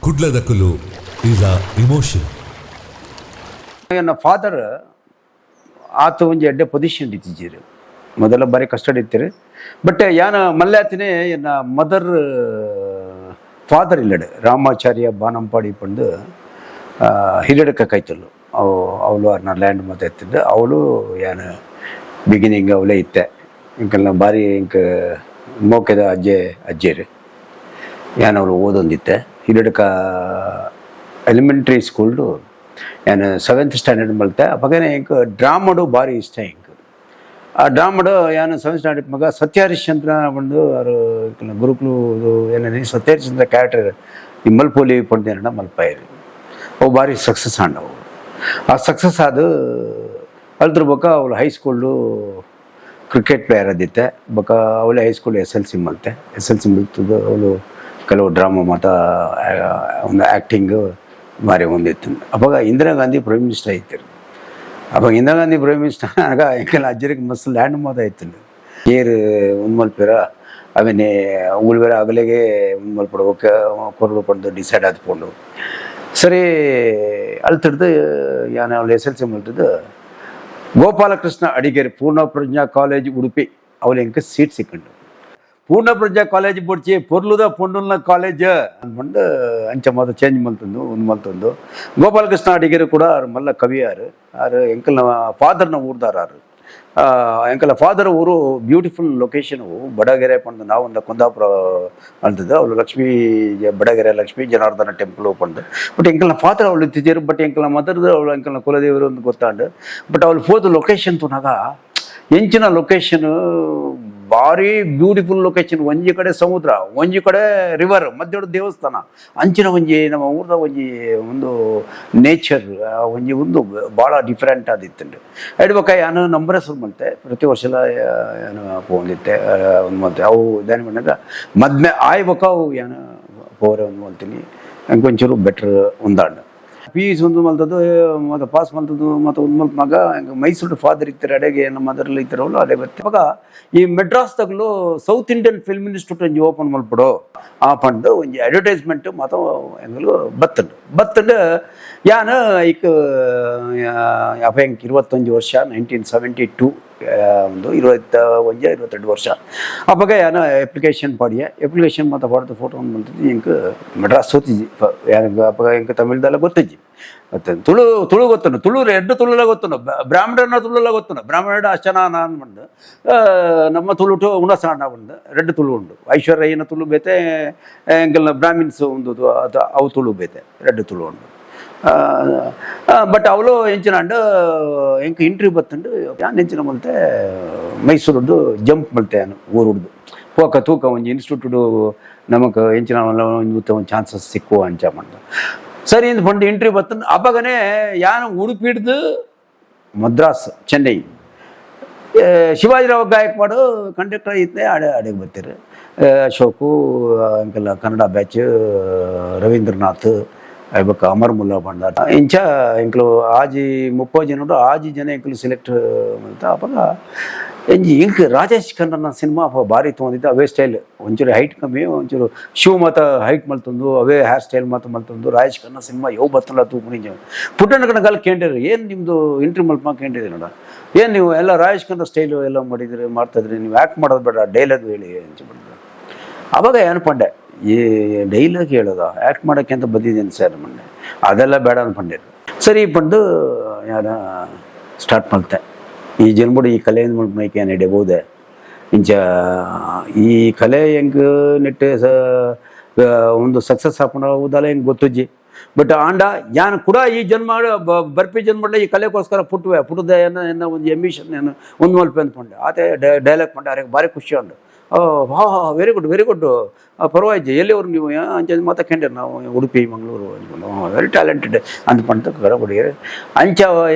ಕುಡ್ಲದಕುಲು is a emotion. ಎನ್ನ father ಆತ ಒಂಜಿ ಎಡ್ಡೆ ಪೊಸಿಷನ್ ಇತ್ತಿದ್ದೀರಿ. ಮೊದಲ ಬಾರಿ ಕಸ್ಟಡಿ ಇತ್ತೀರಿ. ಬಟ್ ಯಾನ ಮಲ್ಯಾತಿನೇ ಎನ್ನ ಮದರ್ ಫಾದರ್ ಇಲ್ಲಡೆ ರಾಮಾಚಾರ್ಯ ಬಾನಂಪಾಡಿ ಪಂದು ಹಿರಿಯಡ್ಕ ಕೈತಲ್ಲು. ಅವು ಅವಳು ಅರ್ನ ಲ್ಯಾಂಡ್ ಮತ್ತೆ ಎತ್ತಿದ್ದು. ಅವಳು ಯಾನ ಬಿಗಿನಿಂಗ್ ಅವಳೇ ಇತ್ತೆ. ಇಂಕೆಲ್ಲ ಬಾರಿ ಇಂಕ ಮೋಕೆದ ಅಜ್ಜೆ ಅಜ್ಜೇರು. ಯಾನ್ ಅವಳು ಓದೊಂದಿತ್ತೆ ಹಿರಿಯಡ್ಕ ಎಲಿಮೆಂಟ್ರಿ ಸ್ಕೂಲ್ಡು. ಯಾನ್ ಸೆವೆಂತ್ ಸ್ಟ್ಯಾಂಡರ್ಡ್ ಮಲ್ತೆ. ಅಪಗನೆ ಎಂಕ್ ಡ್ರಾಮಡು ಭಾರಿ ಇಷ್ಟ ಎಂಕ್. ಆ ಡ್ರಾಮಡು ಯಾನ್ ಸೆವೆಂತ್ ಸ್ಟ್ಯಾಂಡರ್ಡ್ ಮಗ ಸತ್ಯ ಹರಿಶ್ಚಂದ್ರ ಬಂದು ಅವರು ಗುರುಕುಲು ಏನೇ ಸತ್ಯ ಹರಿಶ್ಚಂದ್ರ ಕ್ಯಾರೆಕ್ಟರ್ ಈ ಮಲ್ಪೋಲಿ ಪಂಡೇನ ಮಲ್ಪಾಯಿರಿ. ಅವು ಭಾರಿ ಸಕ್ಸಸ್ ಆಂಡವು. ಆ ಸಕ್ಸಸ್ ಆದ ಅಲ್ದ್ರ ಬೊಕ ಅವಳು high school cricket player ಆದಿತ್ತೆ. ಬೊಕ ಅವಳೆ high school SLC ಮಲ್ತೆ. SLC ಮಲ್ತದ್ದು ಅವಳು ಕೆಲವು ಡ್ರಾಮಾ ಮಾತ ಒಂದು ಆ್ಯಕ್ಟಿಂಗ್ ಭಾರಿ ಒಂದಿತ್ತು. ಅವಾಗ ಇಂದಿರಾ ಗಾಂಧಿ ಪ್ರೈಮ್ ಮಿನಿಸ್ಟರ್ ಆಯ್ತಿರು. ಅವಾಗ ಇಂದಿರಾ ಗಾಂಧಿ ಪ್ರೈಮ್ ಮಿನಿಸ್ಟರ್ ಆಗ ಎಂಕೆಲ್ಲ ಅಜ್ಜರಿಗೆ ಮಸ್ತ್ ಲ್ಯಾಂಡ್ ಮಾತ ಇತ್ತು. ಏರು ಒಂದು ಮಲ್ಪೇರ ಅವೆನೆ ಉಳ್ವೇರ ಅಗಲಿಗೆ ಒಂದು ಮಲ್ಪಡು ಓಕೆ ಕೊರಡು ಪಂದು ಡಿಸೈಡ್ ಆದ್ಕೊಂಡು ಸರಿ ಅಲ್ತಿಡ್ದು ಯಾನ್ ಅವಳು ಎಸ್ಎಲ್ಸಿ ಮಲ್ತದ್ದು ಗೋಪಾಲಕೃಷ್ಣ ಅಡಿಗೇರಿ ಪೂರ್ಣ ಪ್ರಜ್ಞಾ ಕಾಲೇಜ್ ಉಡುಪಿ ಅವಳು ಎಂಕ ಸೀಟ್ ಸಿಕ್ಕಂಡು. ಪೂರ್ಣ ಪ್ರಜ್ಞಾ ಕಾಲೇಜ್ ಬೊಡ್ಚಿ, ಪೊರ್ಲುದ ಪೊಣ್ಣುಲ್ನ ಕಾಲೇಜ್ ಅಂದ್ಕೊಂಡು ಅಂಚ ಮಾತ ಚೇಂಜ್ ಮಲ್ತಂದು ಒಂದು ಮಲ್ತಂದು. ಗೋಪಾಲಕೃಷ್ಣ ಅಡಿಗೇರಿ ಕೂಡ ಆರು ಮಲ್ಲ ಕವಿಯಾರು ಆರು. ಎಂಕಲ್ನ ಫಾದರ್ನ ಊರ್ದಾರ ಆರು. ಎಂಕಲ ಫಾದರ್ ಊರು ಬ್ಯೂಟಿಫುಲ್ ಲೊಕೇಶನ್ ಬಡಗೆರೆ ಪಂದು. ನಾವು ಒಂದು ಕುಂದಾಪುರ ಅಂತದ್ದು ಅವಳು ಲಕ್ಷ್ಮೀ ಬಡಗೆರೆ ಲಕ್ಷ್ಮೀ ಜನಾರ್ದನ ಟೆಂಪಲ್ ಪಂದು. ಬಟ್ ಎಂಕಲ್ನ ಫಾದರ್ ಅವಳು ಇತ್ತಿದ್ದೀರು. ಬಟ್ ಎಂಕಲ್ನ ಮದರ್ದು ಅವಳು ಎಂಕಲ್ನ ಕುಲದೇವರು ಅಂತ ಗೊತ್ತಾಂಡು. ಬಟ್ ಅವಳು ಪೋದು ಲೊಕೇಶನ್ ತುನಾಗ ಎಂಚಿನ ಲೊಕೇಶನ್, ಭಾರಿ ಬ್ಯೂಟಿಫುಲ್ ಲೊಕೇಶನ್. ಒಂಜಿ ಕಡೆ ಸಮುದ್ರ, ಒಂಜಿ ಕಡೆ ರಿವರ್, ಮಧ್ಯದ ದೇವಸ್ಥಾನ. ಅಂಚಿನ ಒಂಜಿ ನಮ್ಮ ಊರ್ದ ಒಂಜಿ ಒಂದು ನೇಚರ್ ಒಂಜಿ ಒಂದು ಭಾಳ ಡಿಫ್ರೆಂಟ್ ಆದಿತ್ತುಂಡು. ಎಡ್ಬಕ ಯಾನು ನಂಬರ್ ಶುರು ಮಲ್ತೆ. ಪ್ರತಿ ವರ್ಷಲ ಏನು ಪೋಂದಿತ್ತೆ ಒಂದು ಮಲ್ತೆ. ಅವು ದಾನಿ ಮಣ್ಣಾಗ ಮದ್ಮೆ ಆಯ್ಬಕ ಅವು ಏನು ಪೋರೆ ಒಂದು ಮಲ್ತೀನಿ. ಒಂಚೂರು ಬೆಟ್ರ್ ಒಂದಾಂಡ್. ಪಿಯುಸಿ ಒಂದು ಮಲ್ತದ್ದು ಮತ್ತು ಪಾಸ್ ಮಲ್ತದ್ದು ಮತ್ತು ಒಂದು ಮಲ್ಪನಾಗ ಮೈಸೂರು ಫಾದರ್ ಇತ್ತಾರೆ. ಅಡೆಗೆ ನಮ್ಮ ಮದರ್ಲಿ ಇತ್ತಿರವಲ್ಲ ಅದೇ ಬರ್ತೆ. ಅವಾಗ ಈ ಮೆಡ್ರಾಸ್ ತಗಲು south Indian film institute ಒಂಜಿ ಓಪನ್ ಮಲ್ಪಡು ಆ ಪಂಡು ಒಂಜಿ ಅಡ್ವರ್ಟೈಸ್ಮೆಂಟ್ ಮಾತ ಎಂಗಲು ಬತ್ತಂಡು ಬತ್ತಂಡು. ಯಾನ್ ಐಕ್ ಅಪ್ಪ ಎಂಕ್ 21 ವರ್ಷ, 1972, ಒಂದು 21 22 ವರ್ಷ. ಅಪ್ಪಗ ಯಾನ ಅಪ್ಲಿಕೇಶನ್ ಪಾಡಿಯೆ. ಅಪ್ಲಿಕೇಶನ್ ಮಾತ ಪಾಡ್ದು ಫೋಟೋ ಒಂದು ಬಂತದ್ದು. ಎಂಕ್ ಮೆಡ್ರಾಸ್ ಸೋತಿಜಿ ಯಾನ್. ಅಪ್ಪಗ ಎಂಕ್ ತಮಿಳ್ದೆಲ್ಲ ಗೊತ್ತಿಜ್ಜಿ. ಮತ್ತೆ ತುಳು ತುಳು ಗೊತ್ತುಂಡು. ತುಳು ಎಡ್ಡು ತುಳುಲ ಗೊತ್ತುಂಡು. ಬ್ರಾಹ್ಮಣನ ತುಳುಲ ಗೊತ್ತುಂಡು. ಬ್ರಾಹ್ಮಣ ಅಶನ ಬಂದು ನಮ್ಮ ತುಳುಟು ಉಣಸಾಣ ಉಂಡು. ರೆಡ್ ತುಳು ಉಂಡು. ಐಶ್ವರ್ಯನ ತುಳು ಬೇತೆ, ಎಂಕಲ್ನ ಬ್ರಾಹ್ಮಿನ್ಸ್ ಒಂದು ಅದು ಅವು ತುಳು ಬೇತೆ, ರೆಡ್ ತುಳು ಉಂಡು. ಬಟ್ ಅವಳು ಎಂಚಿನಾಂಡು ಎಂಕ್ ಇಂಟರ್ವ್ಯೂ ಬತ್ತುಂಡು. ಯಾನ್ ಎಂಚಿನ ಮಲ್ತೆ, ಮೈಸೂರುಡ್ದು ಜಂಪ್ ಮಲ್ತೆ ಯಾನು. ಊರುಡ್ದು ಪೋಕ ತೂಕ ಒಂಜಿ ಇನ್ಸ್ಟಿಟ್ಯೂಟ್ ನಮಕ್ ಎಂಚಿನ ಒಂದು ಚಾನ್ಸಸ್ ಸಿಕ್ಕುವ ಅಂಚ ಮಂಡ. ಸರಿ ಇಂದ ಪಂಡು ಇಂಟರ್ವ್ಯೂ ಬತ್ತಂದು. ಅಪ್ಪಗನೆ ಯಾನು ಉಡುಪಿ ಹಿಡ್ದು ಮದ್ರಾಸ್ ಚೆನ್ನೈ ಶಿವಾಜಿರಾವ್ ಗಾಯಕ್ವಾಡ್ ಕಂಡಕ್ಟರ್ ಇದ್ದೆ. ಅಡೆ ಅಡೆಗೆ ಬರ್ತೀರಿ ಅಶೋಕು ಅಂಕೆಲ್ಲ ಕನ್ನಡ ಬ್ಯಾಚ್ ರವೀಂದ್ರನಾಥ್ ಬೊಕ್ಕ ಅಮರ್ ಮುಲ್ಲಾ ಬಂದ. ಇಂಚ ಎಂಕ್ಲು ಆಜಿ 30 ಜನ ಉಂಡು. ಆಜಿ ಜನ ಎಂಕ್ಲು ಸೆಲೆಕ್ಟ್ ಮಲ್ತ. ಅಪಗ ಎಂಜಿ ಎಂಕ್ ರಾಜೇಶ್ ಖನ್ನನ ಸಿನಿಮಾ ಅಪ್ಪ ಭಾರಿ ತೊಗೊಂಡಿದ್ದೆ. ಅವೇ ಸ್ಟೈಲ್, ಒಂಚೂರು ಹೈಟ್ ಕಮ್ಮಿ, ಒಂಚೂರು ಶಿವ ಮಾತ ಹೈಟ್ ಮಲ್ತೊಂದು, ಅವೇ ಹೇರ್ ಸ್ಟೈಲ್ ಮಾತ ಮಲ್ತೊಂದು. ರಾಜೇಶ್ ಖನ್ನ ಸಿನಿಮಾ ಯೋ ಬತ್ತಲ್ಲ ತೂಪುನಿಂಜ ಪುಟ್ಟಣ್ಣ ಕಣಗಾಲ್ ಕೇಂಡಿರಿ. ಏನು ನಿಮ್ಮದು ಇಂಟರ್ವ್ಯೂ ಮಲ್ಪ ಕೇಂಡಿರಿ ನೋಡ, ಏನು ನೀವು ಎಲ್ಲ ರಾಜೇಶ್ ಖನ್ನ ಸ್ಟೈಲು ಎಲ್ಲ ಮಾಡಿದ್ರಿ ಮಾಡ್ತಾಯಿದ್ರಿ ನೀವು, ಆ್ಯಕ್ಟ್ ಮಾಡೋದು ಬೇಡ, ಡೈಲಾಗ್ ಹೇಳಿ ಅಂತ ಮಾಡಿದ್ರು. ಅವಾಗ ಏನು ಪಂಡೆ, ಈ ಡೈಲಾಗ್ ಹೇಳೋದ, ಆ್ಯಕ್ಟ್ ಮಾಡೋಕ್ಕೆ ಅಂತ ಬಂದಿದ್ದೀನಿ ಸರ್ ಮೊನ್ನೆ. ಅದೆಲ್ಲ ಬೇಡ ಅನ್ಪಂಡೆ. ಸರಿ ಪಂಡು ಯಾರ ಸ್ಟಾರ್ಟ್ ಮಾಡ್ತೆ. ಈ ಜನ್ಮಡು ಈ ಕಲೆ ಮೈಕೆ ನಡೆಬೋದೆ. ಇಂಚ ಈ ಕಲೆ ಹೆಂಗ್ ನೆಟ್ ಸ ಒಂದು ಸಕ್ಸಸ್ ಹಾಕೊಂಡು ಹೋದಲ್ಲ ಹೆಂಗೆ ಗೊತ್ತುಜ್ಜಿ. ಬಟ್ ಆಂಡ ಯಾನ್ ಕೂಡ ಈ ಜನ್ಮ ಬರ್ಪಿ ಜನ್ಮಡ್ಲ ಈ ಕಲೆಗೋಸ್ಕರ ಪುಟ್ಟುವೆ ಪುಟ್ಟದ ಏನೋ ಏನೋ ಒಂದು ಎಮಿಷನ್ ಏನು ಒಂದು ಮಲ್ಪೆ ಅಂದ್ಕೊಂಡೆ. ಆತೆ ಡೈಲಾಗ್ ಪಂಡೆ. ಅವ್ರಿಗೆ ಭಾರಿ ಖುಷಿ ಉಂಡು. ಹಾ ಹಾ, very good, very good, ಪರವಾಗಿಜ್ಜಿ. ಎಲ್ಲಿಯವರು ನೀವು ಅಂಚ ಮಾತಾಕೊಂಡೆ. ನಾವು ಉಡುಪಿ ಮಂಗಳೂರು ಅಂದ್ಕೊಂಡು, ವೆರಿ ಟ್ಯಾಲೆಂಟೆಡ್ ಅಂದ್ಕೊಂತ ಕರಬಡಿಯರು. ಅಂಚ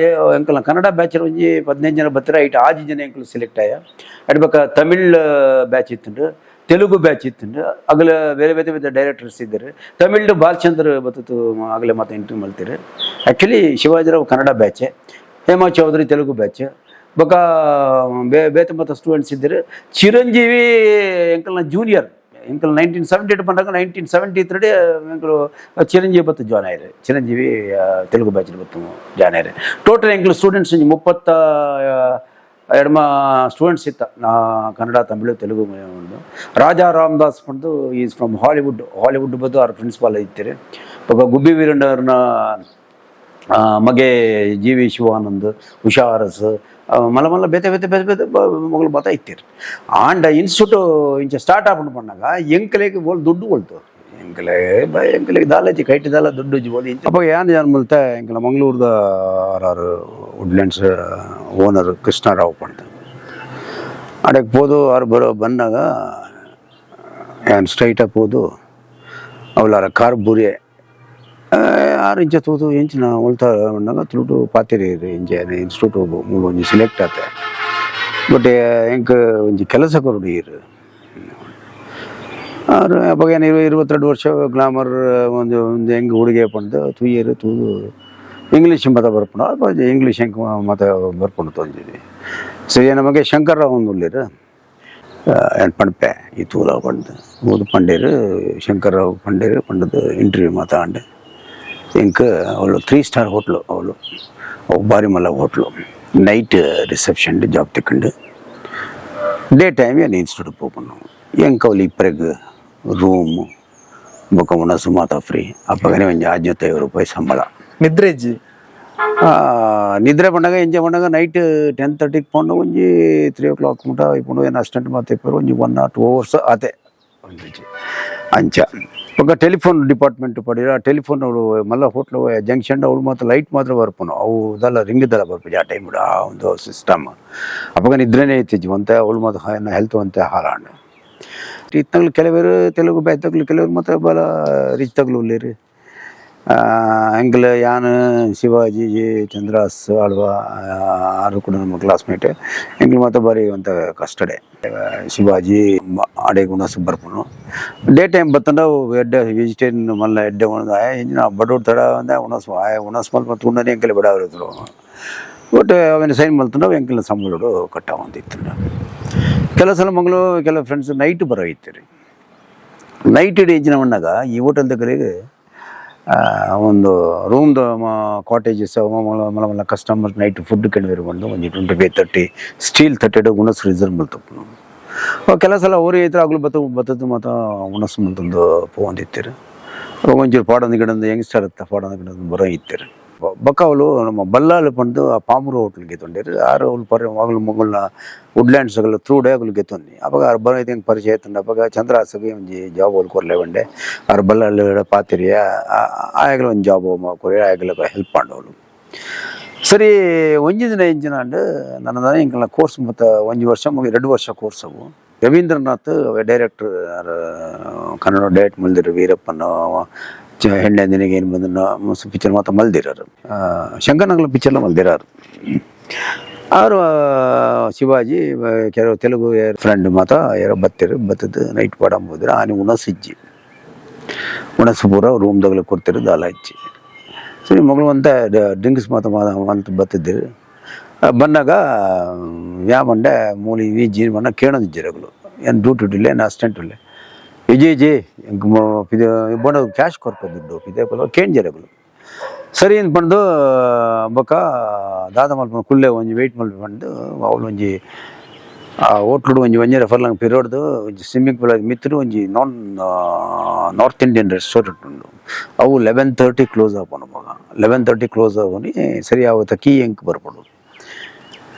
ಎಂಕಲ್ನ ಕನ್ನಡ ಬ್ಯಾಚ್ ಒಂಜಿ 15 ಜನ ಬತ್ತರ. ಐಟ್ ಆಜಿ ಜನ ಎಂಕಲ್ ಸೆಲೆಕ್ಟ್ ಆಯ. ಅಡ್ಬಕ ತಮಿಳ್ ಬ್ಯಾಚ್ ಇತ್ತುಂಡು, ತೆಲುಗು ಬ್ಯಾಚ್ ಇತ್ತುಂಡು. ಅಗಲ ಬೇರೆ ಬೇರೆ ಬೇರೆ ಡೈರೆಕ್ಟರ್ಸ್ ಇದ್ದಾರೆ. ತಮಿಳ್ ಬಾಲಚಂದ್ರ ಬತ್ತು ಆಗಲೇ ಮತ್ತೆ ಇಂಟರ್ವ್ಯೂ ಮಲ್ತೀರಿ. ಆ್ಯಕ್ಚುಲಿ ಶಿವಾಜಿರಾವ್ ಕನ್ನಡ ಬ್ಯಾಚೆ, ಹೇಮಾ ಚೌಧರಿ ತೆಲುಗು ಬ್ಯಾಚ್, ಬೊಕ ಬೇತೆ ಮತ್ತು ಸ್ಟೂಡೆಂಟ್ಸ್ ಇದ್ದರು. ಚಿರಂಜೀವಿ ಎಂಕಲ್ನ ಜೂನಿಯರ್. ಎಂಕಲ್ 1978 ಪಂಡಾಗ, 1973 ಎಂಕಲು ಚಿರಂಜೀವಿ ಬತ್ತು ಜಾಯ್ನ್ ಆಯ್ರು. ಚಿರಂಜೀವಿ ತೆಲುಗು ಬ್ಯಾಚ್ ಬತ್ತು ಜಾಯ್ನ್ ಆಯ್ರು. ಟೋಟಲ್ ಎಂಕಲ್ ಸ್ಟೂಡೆಂಟ್ಸ್ 30 ಎಡ್ಮ ಸ್ಟೂಡೆಂಟ್ಸ್ ಇತ್ತ. ನಾ ಕನ್ನಡ, ತಮಿಳು, ತೆಲುಗು ಒಂದು. ರಾಜಾ ರಾಮದಾಸ್ ಬಂದು is from Hollywood. Hollywood ಬಂದು ಅವ್ರ ಪ್ರಿನ್ಸಿಪಾಲ್ ಇತ್ತೀರಿ. ಬೊಕ್ಕ ಗುಬ್ಬಿ ವೀರಣ್ಣವ್ರನ್ನ ಮಗೆ ಜಿ ವಿ ಶಿವಾನಂದ್, ಉಷಾ ಅರಸ್, ಮಲ್ಲ ಮಲ್ಲ ಬೇತೆ ಬೇತೆ ಬೇತೆ ಬೇತೆ ಮಗಳು ಮಾತ ಇತ್ತೀರಿ. ಆಂಡ ಇನ್ಸ್ಟಿಟ್ಯೂಟ್ ಇಂಚ ಸ್ಟಾರ್ಟ್ ಆಪುಂಡು ಪಣ್ಣಾಗ ಎಂಕಲೆಗ್ ಓಲ್ ದುಡ್ಡು ಒಲ್ತು? ಎಂಕಲೆ ಎಂಕಲೆಗ್ ದಾಲಜಿ ಕೈಟ್ ದಾಲ ದುಡ್ಡು ಇಜ್ಜಿ ಬೋಲು ಇಂಚ. ಅಪ್ಪ ಯಾನ್ ಯಾನ್ ಮುಲ್ತ ಎಂಕಲ ಮಂಗಳೂರ್ದ ಆರ್ ವುಡ್ಲ್ಯಾಂಡ್ಸ್ ಓನರ್ ಕೃಷ್ಣರಾವ್ ಪಂಡ ಅಡಕ್ಕೆ ಪೋದು. ಆರು ಬರೋ ಬಂದಾಗ ಯಾನ್ ಸ್ಟ್ರೈಟಾಗಿ ಪೋದು ಅವಲಾರ ಕಾರ್ ಬೂರಿಯೆ. ಆರು ಇಂಚ ತೂದು ಎಂಚಿನ ಒಲ್ತ ಪಂಡಾಗ ತುಳುಟು ಪಾತೆರಿ ಇಂಚ ಇನ್ಸ್ಟಿಟ್ಯೂಟ್ ಮೂಲು ಒಂಜಿ ಸೆಲೆಕ್ಟ್ ಆತೆ, ಬಟ್ ಎಂಕ್ ಒಂಜಿ ಕೆಲಸ ಕೊರಡು ಈರ್. ಆರು ಅವಾಗ ಏನು 22 ವರ್ಷ, ಗ್ಲಾಮರ್, ಒಂದು ಒಂದು ಹೆಂಗೆ ಹುಡುಗೆ ಪಂದು ತೂಯರು. ತೂದು ಇಂಗ್ಲೀಷ್ ಮತ ಬರ್ಪುಂಡು. ಅಪ್ಪ ಇಂಗ್ಲೀಷ್ ಎಂಕ್ ಮತ ಬರ್ಪುಂಡು ತೊಂಜಿದಿ. ಸರಿ, ನಮಗೆ ಶಂಕರ್ರಾವ್ ಒಂದು ಉಲ್ಲೇರು. ಏನು ಪಂಡ್ಪೆ ಈ ತೂಲ ಪಂಡ್ ಊದು ಪಂಡೇರು. ಶಂಕರ್ರಾವ್ ಪಂಡೇರು. ಪಂಡದು ಇಂಟರ್ವ್ಯೂ ಮಾತಾಂಡೆ. ಎಂಕ್ ಅವಳು three star hotel ಅವಳು, ಅವು ಬಾರಿ ಮಲ್ಲ hotel. Night reception job ತಿಕ್ಕಂಡು. Day time ಏನು ಇನ್ಸ್ಟಿಟ್ಯೂಟ್ ಪೋಪುಂಡು. ಎಂಕ್ ಅವಳು ಇಪ್ಪರೆಗ್ ರೂಮ್ ಬೊಕ್ಕ ಉಣಸು ಮಾತ ಫ್ರೀ. ಅಪ್ಪಗನೆ ಒಂಜಿ 550 ರೂಪಾಯಿ ಸಂಬಳ. ನಿದ್ರೆ ಇಜ್ಜಿ? ನಿದ್ರೆ ಪಂಡಗ ಎಂಜ ಪಂಡಗ ನೈಟ್ 10:30ಗೆ ಪೋಂಡ ಒಂಜಿ 3 ಓ ಕ್ಲಾಕ್ ಮುಟ ಇಪ್ಪುಂಡು. ಏನು ಅಸಿಸ್ಟೆಂಟ್ ಮಾತ ಇಪ್ಪರು. ಒಂಜಿ 1 ಆರ್ 2 ಅವರ್ಸ್ ಆತೆ ಒಂಜಿ ಅಂಚ. ಬೊಕ್ಕ ಟೆಲಿಫೋನ್ ಡಿಪಾರ್ಟ್ಮೆಂಟ್ ಪಡಿರ. ಟೆಲಿಫೋನ್ ಅವಳು ಮಲ್ಲ ಹೋಟ್ಲು ಜಂಕ್ಷನ್ ಅವಳು ಮಾತ್ರ ಲೈಟ್ ಮಾತ್ರ ಬರ್ಪುನು. ಅವು ದಲ್ಲ ರಿಂಗ್ ದಲ್ಲ ಬರ್ಪುಜಿ ಆ ಟೈಮ್. ಆ ಒಂದು ಸಿಸ್ಟಮ್. ಅಪ್ಪಗ ನಿದ್ರೆನೇ ಇತ್ತಿಜ್ಜಿ ಒಂತೆ. ಅವಳು ಮಾತ್ರ ಹೆಲ್ತ್ ಒಂತೆ ಹಾಳಾಂಡ್. ಇತ್ತಂಗ್ಲು ಕೆಲವರು ತೆಲುಗು ಬ್ಯಾಚ್, ಕೆಲವರು ಮತ್ತೆ ಬಲ ರಿಚ್ ತಗ್ಲು ಉಲ್ಲೇರು. ಎಂಕಲ್ ಯಾನ್, ಶಿವಾಜಿ, ಜಿ ಚಂದ್ರಾಸ್ ಆಳ್ವ, ಆರು ಕೂಡ ನಮ್ಮ ಕ್ಲಾಸ್ಮೇಟ್. ಎಂಕಲ್ ಮಾತ ಬಾರಿ ಒಂತ ಕಷ್ಟಡೆ. ಶಿವಾಜಿ ಅಡೆ ಗುಣಸು ಬರ್ಪುನು. ಡೇ ಟೈಮ್ ಬತ್ತಂಡ ಎಡ್ಡೆ ವೆಜಿಟೇರಿಯನ್ ಮಲ್ಲ ಎಡ್ಡೆ ಉಣದು. ಆಯ ಇಂಜಿನ ಬಡವ್ರು ತಡ ಅಂದ ಉಣಸು ಆಯ ಉಣಸು ಮಲ್ಪ ತುಂಡನೆ ಎಂಕಲ್ ಬಡ ಬಟ್ ಅವನ ಸೈನ್ ಮಲ್ತಂಡ ಎಂಕಲ್ನ ಸಂಬಳಡು ಕಟ್ಟಾವಂದಿತ್ತು. ಕೆಲವು ಸಲ ಮಂಗಳೂರು ಕೆಲವು ಫ್ರೆಂಡ್ಸ್ ನೈಟ್ ಬರೋ ಇತ್ತು ರೀ. ನೈಟ್ ಇಡೀ ಎಂಚಿನ ಮಣ್ಣಾಗ ಈ ಹೋಟೆಲ್ దగ్గರಿಗೆ ಒಂದು ರೂಮ್ದ ಕಾಟೇಜಸ್ ಮಲ್ಲ ಮಲ್ಲ customer night food ಕೆಳವೇರು ಬಂದು ಒಂಜಿ 25 30 ಸ್ಟೀಲ್ 30 ಉಣಸ್ ರಿಸರ್ವ್ ಮಲ್ತಪ್ಪು. ಕೆಲವು ಸಲ ಅವ್ರು ಐತ್ರ ಅಗ್ಲು ಬತ್ತ ಬತ್ತದ್ದು ಮಾತ ಉಣಸ್ ಮಲ್ತೊಂದು ಪೋವೊಂದಿತ್ತೀರು. ಅವಾಗ ಒಂಚೂರು ಪಾಡೊಂದು ಗಿಡಂದು ಯಂಗ್ಸ್ಟರ್ ಇತ್ತ ಪಾಡೊಂದು ಗಿಡಂದು ಬರೋ ಇತ್ತೀರು. ಬೊಕ್ಕ ಅವಳು ನಮ್ಮ ಬಲ್ಲಾಳು ಪಂಡು ಆ ಪಾಮೂರು ಹೋಟ್ಲ್ಗೆ ಗೆತ್ತೊಂಡೇರು. ಆರು ಅವಳು ಪರ ಅಗಲು ಮೊಗಲ್ನ ವುಡ್ಲ್ಯಾಂಡ್ಸ್ ಅಗಲು ತ್ರೂ ಡೇ ಅಗಲು ಗೆತ್ತೊಂದಿ. ಅವಾಗ ಆರು ಬರೋ ಹೆಂಗೆ ಪರಿಚಯ ಆಯ್ತಂಡ. ಅವಾಗ ಚಂದ್ರಾಸಗೆ ಒಂಜಿ ಜಾಬ್ ಅವ್ಲು ಕೊರ್ಲೆ ಬಂಡೆ. ಆರು ಬಲ್ಲಾಳು ಪಾತಿರಿಯ ಆಯಗಲ ಒಂಜಿ ಜಾಬ್ ಕೊರಿ ಆಯಗಲ ಹೆಲ್ಪ್ ಮಾಡವಳು. ಸರಿ, ಒಂಜಿ ದಿನ ಎಂಚಿನ ಅಂಡ್ ನನ್ನ ಎಂಕಲ್ನ ಕೋರ್ಸ್ ಮತ್ತು ಒಂಜಿ ವರ್ಷ ಮುಗಿ 2 ವರ್ಷ ಕೋರ್ಸ್ ಅವು. ರವೀಂದ್ರನಾಥ್ ಡೈರೆಕ್ಟರ್, ಕನ್ನಡ ಡೈರೆಕ್ಟ್ ಮಲ್ದಿರು. ವೀರಪ್ಪನ, ಹೆಣ್ಣೆ ನಿನಗೆ ಏನು ಬಂದ ಪಿಕ್ಚರ್ ಮಾತ್ರ ಮಲ್ದಿರಾರು. ಶಂಕರ್ನಗಲ ಪಿಕ್ಚರ್ಲ ಮಲ್ದಿರಾರು ಅವರು. ಶಿವಾಜಿ, ಕೆಲವು ತೆಲುಗು ಫ್ರೆಂಡ್ ಮಾತ ಯಾರೋ ಬತ್ತಿರು. ಬತ್ತದ್ದು ನೈಟ್ ಪಾಡ ಹೋದ್ರೆ ಆನೆ ಉಣಸು ಇಜ್ಜಿ. ಉಣಸು ಪೂರ ರೂಮ್ದಾಗಲ ಕೊಡ್ತಿರು, ದಾಲ ಇಜ್ಜಿ. ಸರಿ, ಮಗಳು ಅಂತ ಡ್ರಿಂಕ್ಸ್ ಮಾತ ಅಂತ ಬತ್ತಿದ್ದಿರು. ಬಂದಾಗ ಯಾ ಬಂಡೆ ಮೂಲಿ ಇಜ್ಜಿ ಬಣ್ಣ ಕೇಳೋದಿಜ್ಜಿರಗಳು. ಏನು ಡ್ಯೂಟಿ ಇಲ್ಲ, ಏನು ಅಸಿಸ್ಟೆಂಟ್ ಇಲ್ಲ. ಇಜಿ ಇಜಿ ಬೋಂಡ ಕ್ಯಾಶ್ ಕೊರ್ಪ ದುಡ್ಡು ಪಿದೆ ಕೇಂಜರಗಳು. ಸರಿ ಅಂತ ಪಂಡು ಬೊಕ್ಕ ದಾದ ಮಲ್ಪ ಕುಲ್ಲೆ ಒಂಜಿ ವೆಯ್ಟ್ ಮಲ್ಪ ಪಂಡು. ಅವಳು ಒಂಜಿ ಆ ಹೋಟ್ಲುಡು ಒಂಜಿ ಒಂಜರೆ ಫರ್ಲಾಂಗ್ ಪಿರೋಡ್ದು ಒಂಜಿ ಸ್ವಿಮ್ಮಿಂಗ್ ಪೂಲ್ ಮಿತ್ತುಡು ಒಂಜಿ ನಾನ್ north Indian restaurant ಉಂಡು. ಅವು 11:30 ಕ್ಲೋಸ್ ಆಪುಂಡು. ಮಗ 11:30 ಕ್ಲೋಸ್ ಆವನಿ. ಸರಿ, ಆವತ್ತ ಕೀ ಎಂಕ್ ಬರ್ಪುಂಡು.